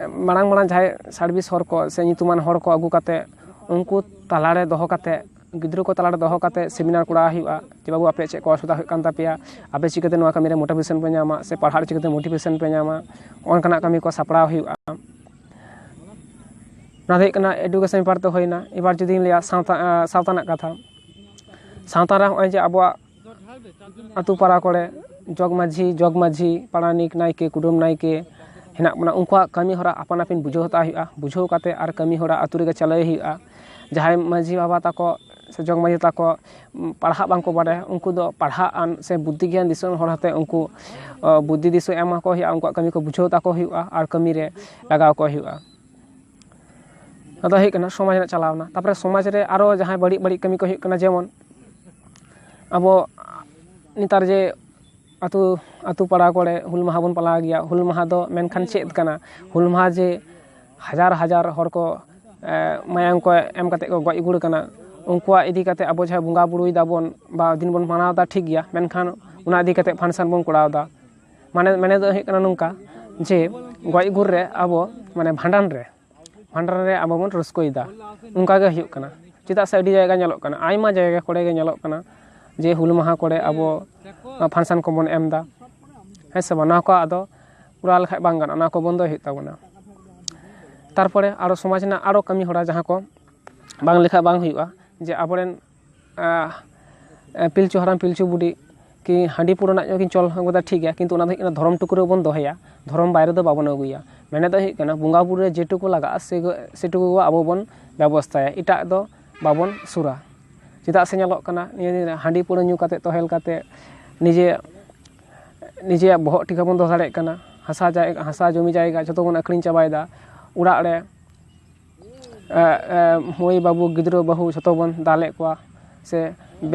ᱢᱟᱲᱟᱝ ᱢᱟᱲᱟᱝ ᱡᱟᱦᱟᱸᱭ ᱥᱟᱨᱵᱷᱤᱥ ᱦᱚᱲ ᱠᱚ ᱥᱮ ᱧᱩᱛᱩᱢᱟᱱ ᱦᱚᱲ ᱠᱚ ᱟᱹᱜᱩ ᱠᱟᱛᱮ, ᱩᱱᱠᱩ ᱛᱟᱞᱟᱨᱮ ᱫᱚᱦᱚ ᱠᱟᱛᱮ, ᱜᱤᱫᱽᱨᱟᱹ ᱠᱚ ᱛᱟᱞᱟᱨᱮ ᱫᱚᱦᱚ ᱠᱟᱛᱮ ᱥᱮᱢᱤᱱᱟᱨ ᱠᱚᱨᱟᱣ ᱦᱩᱭᱩᱜᱼᱟ ᱡᱮ, "ᱵᱟᱹᱵᱩ, ᱟᱯᱮᱭᱟᱜ ᱪᱮᱫ ᱠᱚ ᱚᱥᱩᱵᱤᱫᱷᱟ ᱦᱩᱭᱩᱜ ᱠᱟᱱ ᱛᱟᱯᱮᱭᱟ? ᱟᱯᱮ ᱪᱤᱠᱟᱹᱛᱮ ᱱᱚᱣᱟ ᱠᱟᱹᱢᱤ ᱨᱮ ᱢᱳᱴᱤᱵᱷᱮᱥᱚᱱ ᱯᱮ ᱧᱟᱢᱟ ᱥᱮ ᱯᱟᱲᱦᱟᱜ ᱨᱮ ᱪᱤᱠᱟᱹᱛᱮ ᱢᱳᱴᱤᱵᱷᱮᱥᱚᱱ ᱯᱮ ᱧᱟᱢᱟ?" ᱚᱱᱠᱟᱱᱟᱜ ᱠᱟᱹᱢᱤ ᱠᱚ ᱥᱟᱯᱲᱟᱣ ᱦᱩᱭᱩᱜᱼᱟ᱾ ᱚᱱᱟ ᱫᱚ ᱦᱩᱭᱩᱜ ᱠᱟᱱᱟ ᱮᱰᱩᱠᱮᱥᱚᱱ ᱵᱮᱯᱟᱨ ᱛᱮ ᱦᱩᱭᱱᱟ᱾ ᱮᱵᱟᱨ ᱡᱩᱫᱤᱧ ᱞᱟᱹᱭᱟ ᱥᱟᱶᱛᱟ, ᱮᱸ, ᱥᱟᱶᱛᱟ ᱨᱮᱱᱟᱜ ᱠᱟᱛᱷᱟ, ᱥᱟᱶᱛᱟ ᱨᱮ ᱱᱚᱜᱼᱚᱭ ᱡᱮ ᱟᱵᱚᱣᱟᱜ ᱟᱹᱛᱩ ᱯᱟᱲᱟ ᱠᱚᱨᱮ ᱡᱚᱜᱽ ᱢᱟᱹᱡᱷᱤ, ᱡᱚᱜᱽ ᱢᱟᱹᱡᱷᱤ, ᱯᱟᱨᱟᱱᱤᱠ, ᱱᱟᱭᱠᱮ, ᱠᱩᱰᱟᱹᱢ ᱱᱟᱭᱠᱮ ᱦᱮᱱᱟᱜ ᱵᱚᱱᱟ, ᱩᱱᱠᱩᱣᱟᱜ ᱠᱟᱹᱢᱤ ᱦᱚᱨᱟ ᱟᱯᱟᱱ ᱟᱹᱯᱤᱱ ᱵᱩᱡᱷᱟᱹᱣ ᱦᱟᱛᱟᱣ ᱦᱩᱭᱩᱜᱼᱟ᱾ ᱵᱩᱡᱷᱟᱹᱣ ᱠᱟᱛᱮ ᱟᱨ ᱠᱟᱹᱢᱤ ᱦᱚᱨᱟ ᱟᱹᱛᱩ ᱨᱮᱜᱮ ᱪᱟᱞᱟᱣ ᱦᱩᱭᱩᱜᱼᱟ᱾ ᱡᱟᱦᱟᱸᱭ ᱢᱟᱹᱡᱷᱤ ᱵᱟᱵᱟ ᱛᱟᱠᱚ ᱥᱮ ᱡᱚᱜᱽ ᱢᱟᱹᱡᱷᱤ ᱛᱟᱠᱚ ᱯᱟᱲᱦᱟᱜ ᱵᱟᱝᱠᱚ ᱵᱟᱰᱟᱭᱟ, ᱩᱱᱠᱩ ᱫᱚ ᱯᱟᱲᱦᱟᱜ ᱟᱱ ᱥᱮ ᱵᱩᱫᱽᱫᱷᱤ ᱜᱮᱭᱟᱱ ᱫᱤᱥᱚᱢ ᱦᱚᱲ ᱟᱛᱮ ᱩᱱᱠᱩ ᱵᱩᱫᱽᱫᱷᱤ ᱫᱤᱥᱟᱹ ᱮᱢᱟ ᱠᱚ ᱦᱩᱭᱩᱜᱼᱟ, ᱩᱱᱠᱩᱣᱟᱜ ᱠᱟᱹᱢᱤ ᱠᱚ ᱵᱩᱡᱷᱟᱹᱣ ᱛᱟᱠᱚ ᱦᱩᱭᱩᱜᱼᱟ ᱟᱨ ᱠᱟᱹᱢᱤ ᱨᱮ ᱞᱟᱜᱟᱣ ᱠᱚ ᱦᱩᱭᱩᱜᱼᱟ᱾ ᱟᱫᱚ ᱦᱩᱭᱩᱜ ᱠᱟᱱᱟ ᱥᱚᱢᱟᱡᱽ ᱨᱮᱱᱟᱜ ᱪᱟᱞᱟᱣᱱᱟ᱾ ᱛᱟᱨᱯᱚᱨᱮ ᱥᱚᱢᱟᱡᱽ ᱨᱮ ᱟᱨᱚ ᱡᱟᱦᱟᱸᱭ ᱵᱟᱹᱲᱤᱡ ᱵᱟᱹᱲᱤᱡ ᱠᱟᱹᱢᱤ ᱠᱚ ᱦᱩᱭᱩᱜ ᱠᱟᱱᱟ, ᱡᱮᱢᱚᱱ ᱟᱵᱚ ᱱᱮᱛᱟᱨ ᱡᱮ ᱟᱹᱛᱩ ᱟᱹᱛᱩ ᱯᱟᱲᱟ ᱠᱚᱨᱮ ᱦᱩᱞ ᱢᱟᱦᱟ ᱵᱚᱱ ᱯᱟᱞᱟᱣ ᱜᱮᱭᱟ᱾ ᱦᱩᱞ ᱢᱟᱦᱟ ᱫᱚ ᱢᱮᱱᱠᱷᱟᱱ ᱪᱮᱫ ᱠᱟᱱᱟ? ᱦᱩᱞ ᱢᱟᱦᱟ ᱡᱮ ᱦᱟᱡᱟᱨ ᱦᱟᱡᱟᱨ ᱦᱚᱲ ᱠᱚ ᱢᱟᱭᱟᱝ ᱠᱚ ᱮᱢ ᱠᱟᱛᱮ ᱠᱚ ᱜᱚᱡ ᱜᱩᱨ ᱠᱟᱱᱟ, ᱩᱱᱠᱩᱣᱟᱜ ᱤᱫᱤ ᱠᱟᱛᱮ ᱟᱵᱚ ᱡᱟᱦᱟᱸ ᱵᱚᱸᱜᱟ ᱵᱩᱨᱩᱭ ᱫᱟᱵᱚᱱ ᱵᱟ ᱫᱤᱱ ᱵᱚᱱ ᱢᱟᱱᱟᱣ ᱮᱫᱟ, ᱴᱷᱤᱠ ᱜᱮᱭᱟ, ᱢᱮᱱᱠᱷᱟᱱ ᱚᱱᱟ ᱤᱫᱤ ᱠᱟᱛᱮ function ᱵᱚᱱ ᱠᱚᱨᱟᱣ ᱮᱫᱟ᱾ ᱢᱟᱱᱮ ᱢᱮᱱᱮᱫ ᱫᱚ ᱦᱩᱭᱩᱜ ᱠᱟᱱᱟ ᱱᱚᱝᱠᱟ, ᱡᱮ ᱜᱚᱡ ᱜᱩᱨ ᱨᱮ ᱟᱵᱚ ᱢᱟᱱᱮ ᱵᱷᱟᱸᱰᱟᱱ ᱨᱮ ᱵᱷᱟᱸᱰᱟᱱ ᱨᱮ ᱟᱵᱚ ᱵᱚᱱ ᱨᱟᱹᱥᱠᱟᱹᱭᱮᱫᱟ, ᱚᱱᱠᱟ ᱜᱮ ᱦᱩᱭᱩᱜ ᱠᱟᱱᱟ᱾ ᱪᱮᱫᱟᱜ ᱥᱮ ᱟᱹᱰᱤ ᱡᱟᱭᱜᱟ ᱧᱮᱞᱚᱜ ᱠᱟᱱᱟ, ᱟᱭᱢᱟ ᱡᱟᱭᱜᱟ ᱠᱚᱨᱮ ᱜᱮ ᱧᱮᱞᱚᱜ ᱠᱟᱱᱟ ᱡᱮ ᱦᱩᱞ ᱢᱟᱦᱟ ᱠᱚᱨᱮ ᱟᱵᱚ function ᱠᱚᱵᱚᱱ ᱮᱢ ᱮᱫᱟ, ᱦᱮᱸ ᱥᱮ ᱵᱟᱝ? ᱱᱚᱣᱟ ᱠᱚ ᱟᱫᱚ ᱠᱚᱨᱟᱣ ᱞᱮᱠᱷᱟᱡ ᱵᱟᱝ ᱜᱟᱱᱚᱜᱼᱟ, ᱱᱚᱣᱟ ᱠᱚ ᱵᱚᱱᱫᱚᱭ ᱦᱩᱭᱩᱜ ᱛᱟᱵᱚᱱᱟ᱾ ᱛᱟᱨᱯᱚᱨᱮ ᱟᱨᱚ ᱥᱚᱢᱟᱡᱽ ᱨᱮᱱᱟᱜ ᱟᱨᱚ ᱠᱟᱹᱢᱤ ᱦᱚᱨᱟ ᱡᱟᱦᱟᱸ ᱠᱚ ᱵᱟᱝ ᱞᱮᱠᱷᱟᱡ ᱵᱟᱝ ᱦᱩᱭᱩᱜᱼᱟ, ᱡᱮ ᱟᱵᱚᱨᱮᱱ ᱯᱤᱞᱪᱩ ᱦᱟᱲᱟᱢ ᱯᱤᱞᱪᱩ ᱵᱩᱰᱷᱤ ᱠᱤ ᱦᱟᱺᱰᱤ ᱯᱩᱨᱟᱹ ᱨᱮᱱᱟᱜ ᱧᱚᱜ ᱠᱤᱱ ᱪᱚᱞ ᱟᱹᱜᱩ ᱠᱟᱫᱟ, ᱴᱷᱤᱠ ᱜᱮᱭᱟ, ᱠᱤᱱᱛᱩ ᱚᱱᱟ ᱫᱚ ᱦᱩᱭᱩᱜ ᱠᱟᱱᱟ ᱫᱷᱚᱨᱚᱢ ᱴᱩᱠᱩ ᱨᱮ ᱵᱚᱱ ᱫᱚᱦᱚᱭᱟ, ᱫᱷᱚᱨᱚᱢ ᱵᱟᱭᱨᱮ ᱫᱚ ᱵᱟᱵᱚᱱ ᱟᱹᱜᱩᱭᱟ᱾ ᱢᱮᱱᱮᱫ ᱫᱚ ᱦᱩᱭᱩᱜ ᱠᱟᱱᱟ ᱵᱚᱸᱜᱟ ᱵᱩᱨᱩ ᱨᱮ ᱡᱮᱴᱩᱠᱩ ᱞᱟᱜᱟᱜᱼᱟ ᱥᱮ ᱥᱮᱴᱩᱠᱩ ᱟᱵᱚ ᱵᱚᱱ ᱵᱮᱵᱚᱥᱛᱷᱟᱭᱟ, ᱮᱴᱟᱜ ᱫᱚ ᱵᱟᱵᱚᱱ ᱥᱩᱨᱟ᱾ ᱪᱮᱫᱟᱜ ᱥᱮ ᱧᱮᱞᱚᱜ ᱠᱟᱱᱟ ᱱᱤᱭᱟᱹ ᱫᱤᱱ ᱨᱮ ᱦᱟᱺᱰᱤ ᱯᱩᱨᱟᱹ ᱧᱩ ᱠᱟᱛᱮ ᱛᱚᱦᱮᱞ ᱠᱟᱛᱮ ᱱᱤᱡᱮ ᱱᱤᱡᱮᱭᱟᱜ ᱵᱚᱦᱚᱜ ᱴᱷᱤᱠ ᱵᱟᱵᱚᱱ ᱫᱚᱦᱚ ᱫᱟᱲᱮᱭᱟᱜ ᱠᱟᱱᱟ, ᱦᱟᱥᱟ ᱡᱟᱭᱜᱟ ᱦᱟᱥᱟ ᱡᱚᱢᱤ ᱡᱟᱭᱜᱟ ᱡᱷᱚᱛᱚ ᱵᱚᱱ ᱟᱹᱠᱷᱨᱤᱧ ᱪᱟᱵᱟᱭᱮᱫᱟ, ᱚᱲᱟᱜ ᱨᱮ ᱢᱟᱹᱭ ᱵᱟᱹᱵᱩ ᱜᱤᱫᱽᱨᱟᱹ ᱵᱟᱹᱦᱩ ᱡᱷᱚᱛᱚ ᱵᱚᱱ ᱫᱟᱞᱮᱫ ᱠᱚᱣᱟ ᱥᱮ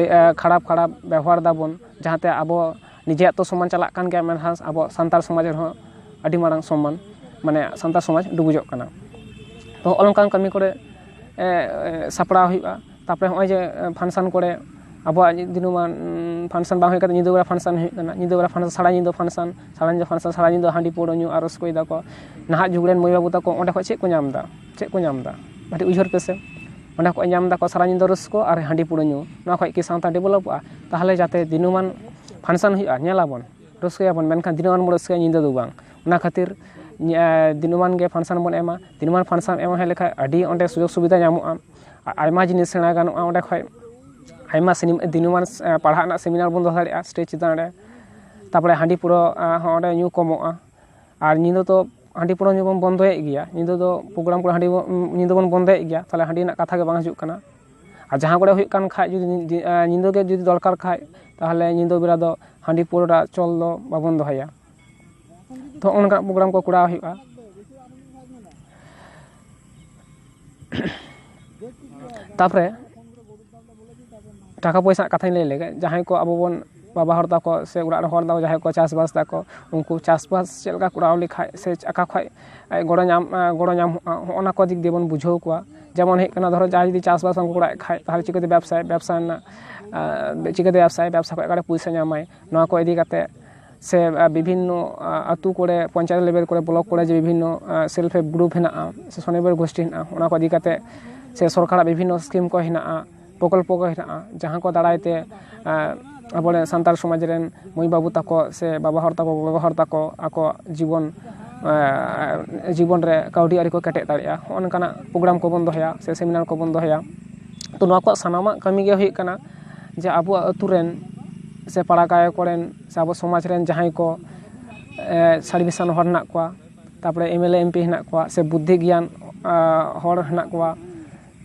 ᱠᱷᱟᱨᱟᱯ ᱠᱷᱟᱨᱟᱯ ᱵᱮᱵᱚᱦᱟᱨ ᱫᱟᱵᱚᱱ, ᱡᱟᱦᱟᱸᱛᱮ ᱟᱵᱚ ᱱᱤᱡᱮᱭᱟᱜ ᱛᱚ ᱥᱚᱢᱟᱱ ᱪᱟᱞᱟᱜ ᱠᱟᱱ ᱜᱮᱭᱟ, ᱢᱮᱱᱠᱷᱟᱱ ᱟᱵᱚ ᱥᱟᱱᱛᱟᱲ ᱥᱚᱢᱟᱡᱽ ᱨᱮᱦᱚᱸ ᱟᱹᱰᱤ ᱢᱟᱨᱟᱝ ᱥᱚᱢᱟᱱ, ᱢᱟᱱᱮ ᱥᱟᱱᱛᱟᱲ ᱥᱚᱢᱟᱡᱽ ᱰᱩᱵᱩᱡᱚᱜ ᱠᱟᱱᱟ᱾ ᱛᱚ ᱦᱚᱸᱜᱼᱚ ᱱᱚᱝᱠᱟᱱ ᱠᱟᱹᱢᱤ ᱠᱚᱨᱮ ᱥᱟᱯᱲᱟᱣ ᱦᱩᱭᱩᱜᱼᱟ᱾ ᱛᱟᱨᱯᱚᱨᱮ ᱦᱚᱸᱜᱼᱚᱭ ᱡᱮ function ᱠᱚᱨᱮ ᱟᱵᱚᱣᱟᱜ ᱫᱤᱱᱟᱹᱢᱟᱱ function ᱵᱟᱝ ᱦᱩᱭ ᱠᱟᱛᱮ ᱧᱤᱫᱟᱹ ᱵᱮᱲᱟ function ᱦᱩᱭᱩᱜ ᱠᱟᱱᱟ, ᱧᱤᱫᱟᱹ ᱵᱮᱲᱟ function, ᱥᱟᱨᱟ ᱧᱤᱫᱟᱹ function, ᱥᱟᱨᱟ ᱧᱤᱫᱟᱹ function, ᱥᱟᱨᱟ ᱧᱤᱫᱟᱹ ᱦᱟᱺᱰᱤ ᱯᱟᱹᱣᱨᱟᱹ ᱧᱩ ᱟᱨ ᱨᱟᱹᱥᱠᱟᱹᱭ ᱫᱟᱠᱚ᱾ ᱱᱟᱦᱟᱜ ᱡᱩᱜᱽ ᱨᱮᱱ ᱢᱟᱹᱭ ᱵᱟᱹᱵᱩ ᱛᱟᱠᱚ ᱚᱸᱰᱮ ᱠᱷᱚᱱ ᱪᱮᱫ ᱠᱚ ᱧᱟᱢ ᱮᱫᱟ? ᱪᱮᱫ ᱠᱚ ᱧᱟᱢ ᱮᱫᱟ? ᱠᱟᱹᱴᱤᱡ ᱩᱭᱦᱟᱹᱨ ᱯᱮᱥᱮ᱾ ᱚᱸᱰᱮ ᱠᱷᱚᱱ ᱧᱟᱢ ᱮᱫᱟᱠᱚ ᱥᱟᱨᱟ ᱧᱤᱫᱟᱹ ᱨᱟᱹᱥᱠᱟᱹ ᱟᱨ ᱦᱟᱺᱰᱤ ᱯᱟᱹᱣᱨᱟᱹ ᱧᱩ, ᱱᱚᱣᱟ ᱠᱷᱚᱱ ᱠᱤ ᱥᱟᱶᱛᱟ developᱚᱜᱼᱟ? ᱛᱟᱦᱚᱞᱮ ᱡᱟᱛᱮ ᱫᱤᱱᱟᱹᱢᱟᱱ function ᱦᱩᱭᱩᱜᱼᱟ, ᱧᱮᱞᱟᱵᱚᱱ, ᱨᱟᱹᱥᱠᱟᱹᱭᱟᱵᱚᱱ, ᱢᱮᱱᱠᱷᱟᱱ ᱫᱤᱱᱟᱹᱢᱟᱱ ᱵᱚᱱ ᱨᱟᱹᱥᱠᱟᱹᱭᱟ, ᱧᱤᱫᱟᱹ ᱫᱚ ᱵᱟᱝ᱾ ᱚᱱᱟ ᱠᱷᱟᱹᱛᱤᱨ ᱫᱤᱱᱟᱹᱢᱟᱱ ᱜᱮ function ᱵᱚᱱ ᱮᱢᱟ᱾ ᱫᱤᱱᱟᱹᱢᱟᱱ function ᱮᱢ ᱦᱩᱭ ᱞᱮᱠᱷᱟᱱ ᱟᱹᱰᱤ ᱚᱸᱰᱮ ᱥᱩᱡᱳᱜᱽ ᱥᱩᱵᱤᱫᱷᱟ ᱧᱟᱢᱚᱜᱼᱟ, ᱟᱭᱢᱟ ᱡᱤᱱᱤᱥ ᱥᱮᱬᱟ ᱜᱟᱱᱚᱜᱼᱟ ᱚᱸᱰᱮ ᱠᱷᱚᱱ᱾ ᱟᱭᱢᱟ ᱥᱤᱱᱮᱢᱟ ᱫᱤᱱᱟᱹᱢᱟᱱ ᱯᱟᱲᱦᱟᱜ ᱨᱮᱱᱟᱜ seminar ᱵᱚᱱ ᱫᱚᱦᱚ ᱫᱟᱲᱮᱭᱟᱜᱼᱟ stage ᱪᱮᱛᱟᱱ ᱨᱮ᱾ ᱛᱟᱨᱯᱚᱨᱮ ᱦᱟᱺᱰᱤ ᱯᱟᱹᱣᱨᱟᱹ ᱦᱚᱸ ᱚᱸᱰᱮ ᱧᱩ ᱠᱚᱢᱚᱜᱼᱟ᱾ ᱟᱨ ᱧᱤᱫᱟᱹ ᱫᱚ ᱦᱟᱺᱰᱤ ᱯᱟᱹᱣᱨᱟᱹ ᱧᱩ ᱵᱚᱱ ᱵᱚᱱᱫᱚᱭᱮᱫ ᱜᱮᱭᱟ, ᱧᱤᱫᱟᱹ ᱫᱚ program ᱠᱚᱨᱮ ᱦᱟᱺᱰᱤ ᱧᱩ ᱫᱚᱵᱚᱱ ᱵᱚᱱᱫᱚᱭᱮᱫ ᱜᱮᱭᱟ, ᱛᱟᱦᱚᱞᱮ ᱦᱟᱺᱰᱤ ᱨᱮᱱᱟᱜ ᱠᱟᱛᱷᱟ ᱜᱮ ᱵᱟᱝ ᱦᱤᱡᱩᱜ ᱠᱟᱱᱟ᱾ ᱟᱨ ᱡᱟᱦᱟᱸ ᱠᱚᱨᱮ ᱦᱩᱭᱩᱜ ᱠᱟᱱ ᱠᱷᱟᱡ, ᱡᱩᱫᱤ ᱧᱤ-, ᱧᱤ-, ᱟᱸ, ᱧᱤᱫᱟᱹ ᱜᱮ ᱡᱩᱫᱤ ᱫᱚᱨᱠᱟᱨ ᱠᱷᱟᱡ, ᱛᱟᱦᱚᱞᱮ ᱧᱤᱫᱟᱹ ᱵᱮᱲᱟ ᱫᱚ ᱦᱟᱺᱰᱤ ᱯᱟᱹᱣᱨᱟᱹ ᱪᱚᱞ ᱫᱚ ᱵᱟᱵᱚᱱ ᱫᱚᱦᱚᱭᱟ᱾ ᱛᱚ ᱚᱱᱠᱟᱱᱟᱜ ᱯᱨᱳᱜᱨᱟᱢ ᱠᱚ ᱠᱚᱨᱟᱣ ᱦᱩᱭᱩᱜᱼᱟ᱾ ᱛᱟᱯᱚᱨᱮ ᱴᱟᱠᱟ ᱯᱚᱭᱥᱟ ᱨᱮᱱᱟᱜ ᱠᱟᱛᱷᱟᱧ ᱞᱟᱹᱭ ᱞᱮᱜᱮ, ᱡᱟᱦᱟᱸᱭ ᱠᱚ ᱟᱵᱚ ᱵᱚᱱ, ᱵᱟᱵᱟ ᱦᱚᱲ ᱛᱟᱠᱚ ᱥᱮ ᱚᱲᱟᱜ ᱨᱮᱱ ᱦᱚᱲ ᱛᱟᱠᱚ ᱡᱟᱦᱟᱸᱭ ᱠᱚ ᱪᱟᱥᱵᱟᱥ ᱫᱟᱠᱚ, ᱩᱱᱠᱩ ᱪᱟᱥᱵᱟᱥ ᱪᱮᱫ ᱞᱮᱠᱟ ᱠᱚᱨᱟᱣ ᱞᱮᱠᱷᱟᱡ ᱥᱮ ᱚᱠᱟ ᱠᱷᱚᱡ ᱜᱚᱲᱚ ᱧᱟᱢ, ᱜᱚᱲᱚ ᱧᱟᱢᱚᱜᱼᱟ, ᱦᱚᱸᱜᱼᱚ ᱱᱟ ᱠᱚ ᱫᱤᱠ ᱫᱤᱭᱮ ᱵᱚᱱ ᱵᱩᱡᱷᱟᱹᱣ ᱠᱚᱣᱟ᱾ ᱡᱮᱢᱚᱱ ᱦᱩᱭᱩᱜ ᱠᱟᱱᱟ, ᱫᱷᱚᱨᱚ ᱡᱟᱦᱟᱸᱭ ᱡᱩᱫᱤ ᱪᱟᱥᱵᱟᱥ ᱵᱟᱝ ᱠᱚ ᱠᱚᱨᱟᱣᱮᱫ ᱠᱷᱟᱡ, ᱛᱟᱦᱚᱞᱮ ᱪᱤᱠᱟᱹᱛᱮ ᱵᱮᱵᱽᱥᱟᱭ, ᱵᱮᱵᱽᱥᱟ ᱨᱮᱱᱟᱜ, ᱟᱸ, ᱪᱤᱠᱟᱹᱛᱮ ᱵᱮᱵᱽᱥᱟᱭ, ᱵᱮᱵᱽᱥᱟ ᱠᱷᱚᱡ ᱚᱠᱟᱨᱮ ᱯᱩᱭᱥᱟᱹ ᱧᱟᱢᱟᱭ? ᱱᱚᱣᱟ ᱠᱚ ᱤᱫᱤ ᱠᱟᱛᱮ ᱥᱮ, ᱟᱸ, ᱵᱤᱵᱷᱤᱱᱱᱚ, ᱟᱸ, ᱟᱹᱛᱩ ᱠᱚᱨᱮ, ᱯᱚᱧᱪᱟᱭᱮᱛ ᱞᱮᱵᱮᱞ ᱠᱚᱨᱮ, ᱵᱞᱚᱠ ᱠᱚᱨᱮ ᱡᱮ ᱵᱤᱵᱷᱤᱱᱱᱚ, ᱟᱸ, ᱥᱮᱞᱯ ᱦᱮᱞᱯ ᱜᱨᱩᱯ ᱦᱮᱱᱟᱜᱼᱟ ᱥᱮ ᱥᱚᱱᱤᱨᱵᱷᱚᱨ ᱜᱳᱥᱴᱤ ᱦᱮᱱᱟᱜᱼᱟ, ᱚᱱᱟ ᱠᱚ ᱤᱫᱤ ᱠᱟᱛᱮ ᱥᱮ ᱥᱚᱨᱠᱟᱨᱟᱜ ᱵᱤᱵᱷᱤᱱᱱᱚ ᱥᱠᱤᱢ ᱠᱚ ᱦᱮᱱᱟᱜᱼᱟ, ᱯᱨᱚᱠᱚᱞᱯᱚ ᱠᱚ ᱦᱮᱱᱟᱜᱼᱟ, ᱡᱟᱦᱟᱸ ᱠᱚ ᱫᱟᱨᱟᱭ ᱛᱮ, ᱟᱸ, ᱟᱵᱚᱨᱮᱱ ᱥᱟᱱᱛᱟᱲ ᱥᱚᱢᱟᱡᱽ ᱨᱮᱱ ᱢᱟᱹᱭ ᱵᱟᱹᱵᱩ ᱛᱟᱠᱚ ᱥᱮ ᱵᱟᱵᱟ ᱦᱚᱲ ᱛᱟᱠᱚ, ᱜᱚᱜᱚ ᱦᱚᱲ ᱛᱟᱠᱚ ᱟᱠᱚᱣᱟᱜ ᱡᱤᱵᱚᱱ, ᱟᱸ, ᱡᱤᱵᱚᱱ ᱨᱮ ᱠᱟᱹᱣᱰᱤ ᱟᱹᱨᱤ ᱠᱚ ᱠᱮᱴᱮᱡ ᱫᱟᱲᱮᱭᱟᱜᱼᱟ, ᱦᱚᱸᱜᱼᱚ ᱱᱚᱝᱠᱟᱱᱟᱜ ᱯᱨᱳᱜᱨᱟᱢ ᱠᱚᱵᱚᱱ ᱫᱚᱦᱚᱭᱟ ᱥᱮ ᱥᱮᱢᱤᱱᱟᱨ ᱠᱚᱵᱚᱱ ᱫᱚᱦᱚᱭᱟ᱾ ᱛᱚ ᱱᱚᱣᱟ ᱠᱚ ᱥᱟᱱᱟᱢᱟᱜ ᱠᱟᱹᱢᱤ ᱜᱮ ᱦᱩᱭᱩᱜ ᱠᱟᱱᱟ ᱡᱮ ᱟᱵᱚᱣᱟᱜ ᱟᱹᱛᱩ ᱨᱮᱱ ᱥᱮ ᱯᱟᱲᱟ ᱜᱟᱶ ᱠᱚᱨᱮᱱ ᱥᱮ ᱟᱵᱚ ᱥᱚᱢᱟᱡᱽ ᱨᱮᱱ ᱡᱟᱦᱟᱸᱭ ᱠᱚ, ᱮ, ᱥᱟᱨᱵᱷᱤᱥᱟᱱ ᱦᱚᱲ ᱦᱮᱱᱟᱜ ᱠᱚᱣᱟ, ᱛᱟᱯᱚᱨᱮ M L A, M P ᱦᱮᱱᱟᱜ ᱠᱚᱣᱟ, ᱥᱮ ᱵᱩᱫᱽᱫᱷᱤ ᱜᱮᱭᱟᱱ, ᱟ, ᱦᱚᱲ ᱦᱮᱱᱟᱜ ᱠᱚᱣᱟ,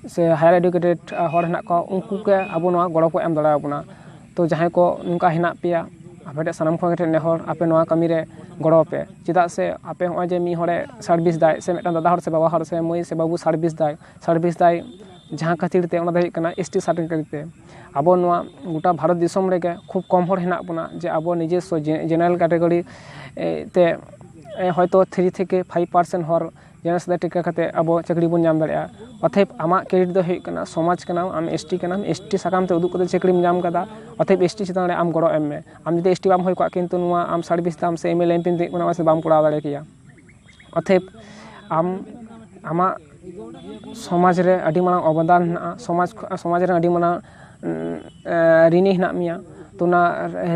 ᱥᱮ ᱦᱟᱭᱟᱨ ᱮᱰᱩᱠᱮᱴᱮᱰ, ᱟ, ᱦᱚᱲ ᱦᱮᱱᱟᱜ ᱠᱚᱣᱟ, ᱩᱱᱠᱩ ᱜᱮ ᱟᱵᱚ ᱱᱚᱣᱟ ᱜᱚᱲᱚ ᱠᱚ ᱮᱢ ᱫᱟᱲᱮᱭᱟᱵᱚᱱᱟ᱾ ᱛᱚ ᱡᱟᱦᱟᱸᱭ ᱠᱚ ᱱᱚᱝᱠᱟ ᱦᱮᱱᱟᱜ ᱯᱮᱭᱟ, ᱟᱯᱮ ᱴᱷᱮᱱ ᱥᱟᱱᱟᱢ ᱠᱷᱚᱱ ᱢᱤᱫᱴᱮᱱ ᱱᱮᱦᱚᱨ, ᱟᱯᱮ ᱱᱚᱣᱟ ᱠᱟᱹᱢᱤ ᱨᱮ ᱜᱚᱲᱚ ᱯᱮ᱾ ᱪᱮᱫᱟᱜ ᱥᱮ ᱟᱯᱮ ᱦᱚᱸᱜᱼᱚᱭ ᱡᱮ ᱢᱤᱫ ᱦᱚᱲᱮ ᱥᱟᱨᱵᱷᱤᱥ ᱫᱟᱭ, ᱥᱮ ᱢᱤᱫᱴᱟᱝ ᱫᱟᱫᱟ ᱦᱚᱲ ᱥᱮ ᱵᱟᱵᱟ ᱦᱚᱲ ᱥᱮ ᱢᱟᱹᱭ ᱥᱮ ᱵᱟᱹᱵᱩ ᱥᱟᱨᱵᱷᱤᱥ ᱫᱟᱭ, ᱥᱟᱨᱵᱷᱤᱥ ᱫᱟᱭ, ᱡᱟᱦᱟᱸ ᱠᱷᱟᱹᱛᱤᱨ ᱛᱮ ᱚᱱᱟ ᱫᱚ ᱦᱩᱭᱩᱜ ᱠᱟᱱᱟ ᱮᱥ ᱴᱤ ᱥᱟᱨᱴᱤᱯᱷᱤᱠᱮᱴ ᱛᱮ᱾ ᱟᱵᱚ ᱱᱚᱣᱟ ᱜᱚᱴᱟ ᱵᱷᱟᱨᱚᱛ ᱫᱤᱥᱚᱢ ᱨᱮᱜᱮ ᱠᱷᱩᱵ ᱠᱚᱢ ᱦᱚᱲ ᱦᱮᱱᱟᱜ ᱵᱚᱱᱟ ᱡᱮ ᱟᱵᱚ ᱱᱤᱡᱮᱥᱥᱚ ᱡᱮ-, ᱡᱮᱱᱟᱨᱮᱞ ᱠᱮᱴᱟᱜᱚᱨᱤ, ᱮ, ᱛᱮ, ᱮ, ᱦᱚᱭᱛᱳ ᱛᱷᱨᱤ ᱛᱷᱮᱠᱮ ᱯᱷᱟᱭᱤᱵᱷ ᱯᱟᱨᱥᱮᱱᱴ ᱦᱚᱲ ᱡᱮᱱᱟᱨᱮᱞ ᱥᱟᱫᱟ ᱴᱤᱠᱟ ᱠᱟᱛᱮ ᱟᱵᱚ ᱪᱟᱹᱠᱨᱤ ᱵᱚᱱ ᱧᱟᱢ ᱫᱟᱲᱮᱭᱟᱜᱼᱟ᱾ ᱚᱛᱷᱮᱵ ᱟᱢᱟᱜ ᱠᱨᱮᱰᱤᱴ ᱫᱚ ᱦᱩᱭᱩᱜ ᱠᱟᱱᱟ ᱥᱚᱢᱟᱡᱽ ᱠᱟᱱᱟᱢ, ᱟᱢ ᱮᱥ ᱴᱤ ᱠᱟᱱᱟᱢ, ᱮᱥ ᱴᱤ ᱥᱟᱠᱟᱢ ᱛᱮ ᱩᱫᱩᱜ ᱠᱟᱛᱮ ᱪᱟᱹᱠᱨᱤᱢ ᱧᱟᱢ ᱠᱟᱫᱟ, ᱚᱛᱷᱮᱵ ᱮᱥ ᱴᱤ ᱪᱮᱛᱟᱱ ᱨᱮ ᱟᱢ ᱜᱚᱲᱚ ᱮᱢ ᱢᱮ᱾ ᱟᱢ ᱡᱩᱫᱤ ᱮᱥ ᱴᱤ ᱵᱟᱢ ᱦᱩᱭ ᱠᱚᱜᱼᱟ, ᱠᱤᱱᱛᱩ ᱱᱚᱣᱟ ᱟᱢ ᱥᱟᱨᱵᱷᱤᱥ ᱛᱟᱢ ᱥᱮ ᱮᱢ ᱮᱞ ᱮ ᱮᱢ ᱯᱤᱢ ᱛᱤᱭᱳᱜ ᱠᱟᱱᱟ, ᱚᱱᱟ ᱥᱮ ᱵᱟᱢ ᱠᱚᱨᱟᱣ ᱫᱟᱲᱮ ᱠᱮᱭᱟ᱾ ᱚᱛᱷᱮᱵ ᱟᱢ ᱟᱢᱟᱜ ᱥᱚᱢᱟᱡᱽ ᱨᱮ ᱟᱹᱰᱤ ᱢᱟᱨᱟᱝ ᱚᱵᱚᱫᱟᱱ ᱦᱮᱱᱟᱜᱼᱟ, ᱥᱚᱢᱟᱡᱽ ᱠᱷᱚ-, ᱥᱚᱢᱟᱡᱽ ᱨᱮ ᱟᱹᱰᱤ ᱢᱟᱨᱟᱝ, ᱩᱸ, ᱮ, ᱨᱤᱱᱤ ᱦᱮᱱᱟᱜ ᱢᱮᱭᱟ᱾ ᱛᱚ ᱚᱱᱟ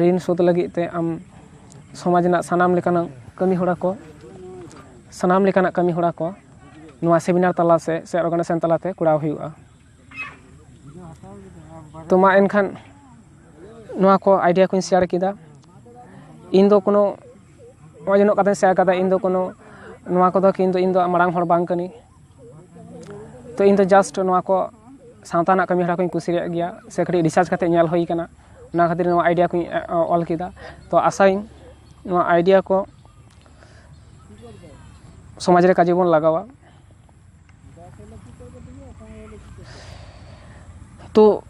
ᱨᱤᱱ ᱥᱳᱫᱷ ᱞᱟᱹᱜᱤᱫ ᱛᱮ ᱟᱢ ᱥᱚᱢᱟᱡᱽ ᱨᱮᱱᱟᱜ ᱥᱟᱱᱟᱢ ᱞᱮᱠᱟᱱᱟᱜ ᱠᱟᱹᱢᱤ ᱦᱚᱨᱟ ᱠᱚ, ᱥᱟᱱᱟᱢ ᱞᱮᱠᱟᱱᱟᱜ ᱠᱟᱹᱢᱤ ᱦᱚᱨᱟ ᱠᱚ ᱱᱚᱣᱟ ᱥᱮᱢᱤᱱᱟᱨ ᱛᱟᱞᱟ ᱥᱮ, ᱥᱮ ᱚᱨᱜᱟᱱᱟᱭᱡᱮᱥᱚᱱ ᱛᱟᱞᱟᱛᱮ ᱠᱚᱨᱟᱣ ᱦᱩᱭᱩᱜᱼᱟ᱾ ᱛᱚ ᱢᱟ ᱮᱱᱠᱷᱟᱱ ᱱᱚᱣᱟ ᱠᱚ ᱟᱭᱰᱤᱭᱟ ᱠᱚᱧ ᱥᱮᱭᱟᱨ ᱠᱮᱫᱟ᱾ ᱤᱧ ᱫᱚ ᱠᱳᱱᱳ, ᱱᱚᱜᱼᱚᱭ ᱡᱮ ᱱᱩᱱᱟᱹᱜ ᱠᱟᱛᱷᱟᱧ ᱥᱮᱭᱟᱨ ᱠᱟᱫᱟ, ᱤᱧ ᱫᱚ ᱠᱳᱱᱳ, ᱱᱚᱣᱟ ᱠᱚᱫᱚ ᱠᱤᱱᱛᱩ ᱤᱧ ᱫᱚ ᱢᱟᱨᱟᱝ ᱦᱚᱲ ᱵᱟᱝ ᱠᱟᱹᱱᱟᱹᱧ᱾ ᱛᱚ ᱤᱧ ᱫᱚ just ᱱᱚᱣᱟ ᱠᱚ ᱥᱟᱶᱛᱟ ᱨᱮᱱᱟᱜ ᱠᱟᱹᱢᱤ ᱦᱚᱨᱟ ᱠᱚᱧ ᱠᱩᱥᱤᱭᱟᱜ ᱜᱮᱭᱟ, ᱥᱮ ᱠᱟᱹᱴᱤᱡ ᱨᱤᱥᱟᱨᱪ ᱠᱟᱛᱮ ᱧᱮᱞ ᱦᱩᱭ ᱠᱟᱱᱟ, ᱚᱱᱟ ᱠᱷᱟᱹᱛᱤᱨ ᱱᱚᱣᱟ ᱟᱭᱰᱤᱭᱟ ᱠᱚᱧ ᱚᱞ ᱠᱮᱫᱟ᱾ ᱛᱚ ᱟᱥᱟᱭᱟᱹᱧ ᱱᱚᱣᱟ ᱟᱭᱰᱤᱭᱟ ᱠᱚ ᱥᱚᱢᱟᱡᱽ ᱨᱮ ᱠᱟᱡᱮ ᱵᱚᱱ ᱞᱟᱜᱟᱣᱟ᱾ ᱛᱚ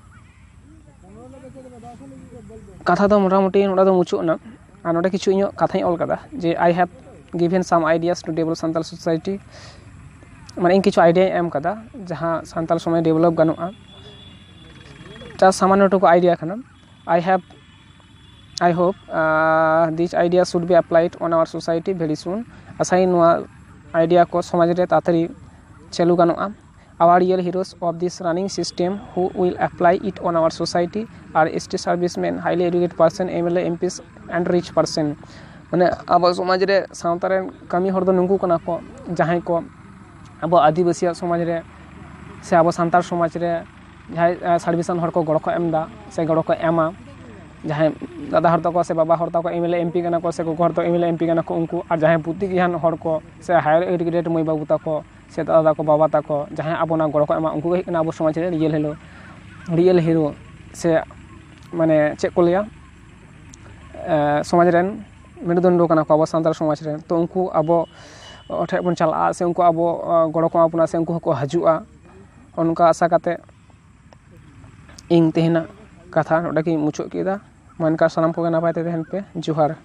ᱠᱟᱛᱷᱟ ᱫᱚ ᱢᱚᱴᱟᱢᱩᱴᱤ ᱱᱚᱰᱮ ᱫᱚ ᱢᱩᱪᱟᱹᱫ ᱮᱱᱟ᱾ ᱟᱨ ᱱᱚᱰᱮ ᱠᱤᱪᱷᱩ ᱤᱧᱟᱹᱜ ᱠᱟᱛᱷᱟᱧ ᱚᱞ ᱠᱟᱫᱟ ᱡᱮ, "I have given some ideas to develop Santal society", ᱢᱟᱱᱮ ᱤᱧ ᱠᱤᱪᱷᱩ ᱟᱭᱰᱤᱭᱟᱧ ᱮᱢ ᱠᱟᱫᱟ ᱡᱟᱦᱟᱸ ᱥᱟᱱᱛᱟᱲ ᱥᱚᱢᱟᱡᱽ ᱰᱮᱵᱷᱞᱚᱯ ᱜᱟᱱᱚᱜᱼᱟ᱾ ᱡᱟ ᱥᱟᱢᱟᱱᱱᱚ ᱴᱩᱠᱩ ᱟᱭᱰᱤᱭᱟ ᱠᱟᱱᱟ᱾ I have, I hope, uh, this idea should be applied on our society very soon. ᱟᱥᱟᱭᱟᱹᱧ ᱱᱚᱣᱟ ᱟᱭᱰᱤᱭᱟ ᱠᱚ ᱥᱚᱢᱟᱡᱽ ᱨᱮ ᱛᱟᱲᱟᱛᱟᱲᱤ ᱪᱟᱹᱞᱩ ᱜᱟᱱᱚᱜᱼᱟ᱾ Our real heroes of this running system who will apply it on our society are S T servicemen, highly educated person, M L A, M Ps and rich person. ᱢᱟᱱᱮ ᱟᱵᱚ ᱥᱚᱢᱟᱡᱽ ᱨᱮ ᱥᱟᱶᱛᱟ ᱨᱮᱱ ᱠᱟᱹᱢᱤ ᱦᱚᱲ ᱫᱚ ᱱᱩᱠᱩ ᱠᱟᱱᱟ ᱠᱚ, ᱡᱟᱦᱟᱸᱭ ᱠᱚ ᱟᱵᱚ ᱟᱹᱫᱤᱵᱟᱹᱥᱤᱭᱟᱜ ᱥᱚᱢᱟᱡᱽ ᱨᱮ ᱥᱮ ᱟᱵᱚ ᱥᱟᱱᱛᱟᱲ ᱥᱚᱢᱟᱡᱽ ᱨᱮ ᱡᱟᱦᱟᱸᱭ ᱥᱟᱨᱵᱷᱤᱥᱟᱱ ᱦᱚᱲ ᱠᱚ ᱜᱚᱲᱚ ᱠᱚ ᱮᱢ ᱮᱫᱟ ᱥᱮ ᱜᱚᱲᱚ ᱠᱚ ᱮᱢᱟ, ᱡᱟᱦᱟᱸᱭ ᱫᱟᱫᱟ ᱦᱚᱲ ᱛᱟᱠᱚ ᱥᱮ ᱵᱟᱵᱟ ᱦᱚᱲ ᱛᱟᱠᱚ M L A M P ᱠᱟᱱᱟ ᱠᱚ ᱥᱮ ᱜᱚᱜᱚ ᱦᱚᱲ ᱛᱟᱠᱚ M L A M P ᱠᱟᱱᱟ ᱠᱚ, ᱩᱱᱠᱩ ᱟᱨ ᱡᱟᱦᱟᱸᱭ ᱵᱩᱫᱽᱫᱷᱤ ᱜᱮᱭᱟᱱ ᱦᱚᱲ ᱠᱚ ᱥᱮ higher educated ᱢᱟᱹᱭ ᱵᱟᱹᱵᱩ ᱛᱟᱠᱚ ᱥᱮ ᱫᱟᱫᱟ ᱛᱟᱠᱚ ᱵᱟᱵᱟ ᱛᱟᱠᱚ ᱡᱟᱦᱟᱸᱭ ᱟᱵᱚ ᱚᱱᱟ ᱜᱚᱲᱚ ᱠᱚ ᱮᱢᱟ, ᱩᱱᱠᱩ ᱜᱮ ᱦᱩᱭᱩᱜ ᱠᱟᱱᱟ ᱟᱵᱚ ᱥᱚᱢᱟᱡᱽ ᱨᱮ real hero, real hero ᱥᱮ ᱢᱟᱱᱮ ᱪᱮᱫ ᱠᱚ ᱞᱟᱹᱭᱟ, ᱥᱚᱢᱟᱡᱽ ᱨᱮᱱ ᱢᱮᱨᱩᱫᱚᱱᱰᱚ ᱠᱟᱱᱟ ᱠᱚ ᱟᱵᱚ ᱥᱟᱱᱛᱟᱲ ᱥᱚᱢᱟᱡᱽ ᱨᱮᱱ᱾ ᱛᱚ ᱩᱱᱠᱩ ᱟᱵᱚ ᱴᱷᱮᱱ ᱵᱚᱱ ᱪᱟᱞᱟᱜᱼᱟ ᱥᱮ ᱩᱱᱠᱩ ᱟᱵᱚ ᱜᱚᱲᱚ ᱠᱚ ᱮᱢᱟ ᱵᱚᱱᱟ ᱥᱮ ᱩᱱᱠᱩ ᱦᱚᱸᱠᱚ ᱦᱤᱡᱩᱜᱼᱟ, ᱚᱱᱠᱟ ᱟᱥᱟ ᱠᱟᱛᱮ ᱤᱧ ᱛᱮᱦᱮᱧᱟᱜ ᱠᱟᱛᱷᱟ ᱱᱚᱰᱮ ᱜᱤᱧ ᱢᱩᱪᱟᱹᱫ ᱠᱮᱫᱟ᱾ ᱢᱟ ᱮᱱᱠᱷᱟᱱ ᱥᱟᱱᱟᱢ ᱠᱚᱜᱮ ᱱᱟᱯᱟᱭ ᱛᱮ ᱛᱟᱦᱮᱱ ᱯᱮ᱾ ᱡᱚᱦᱟᱨ᱾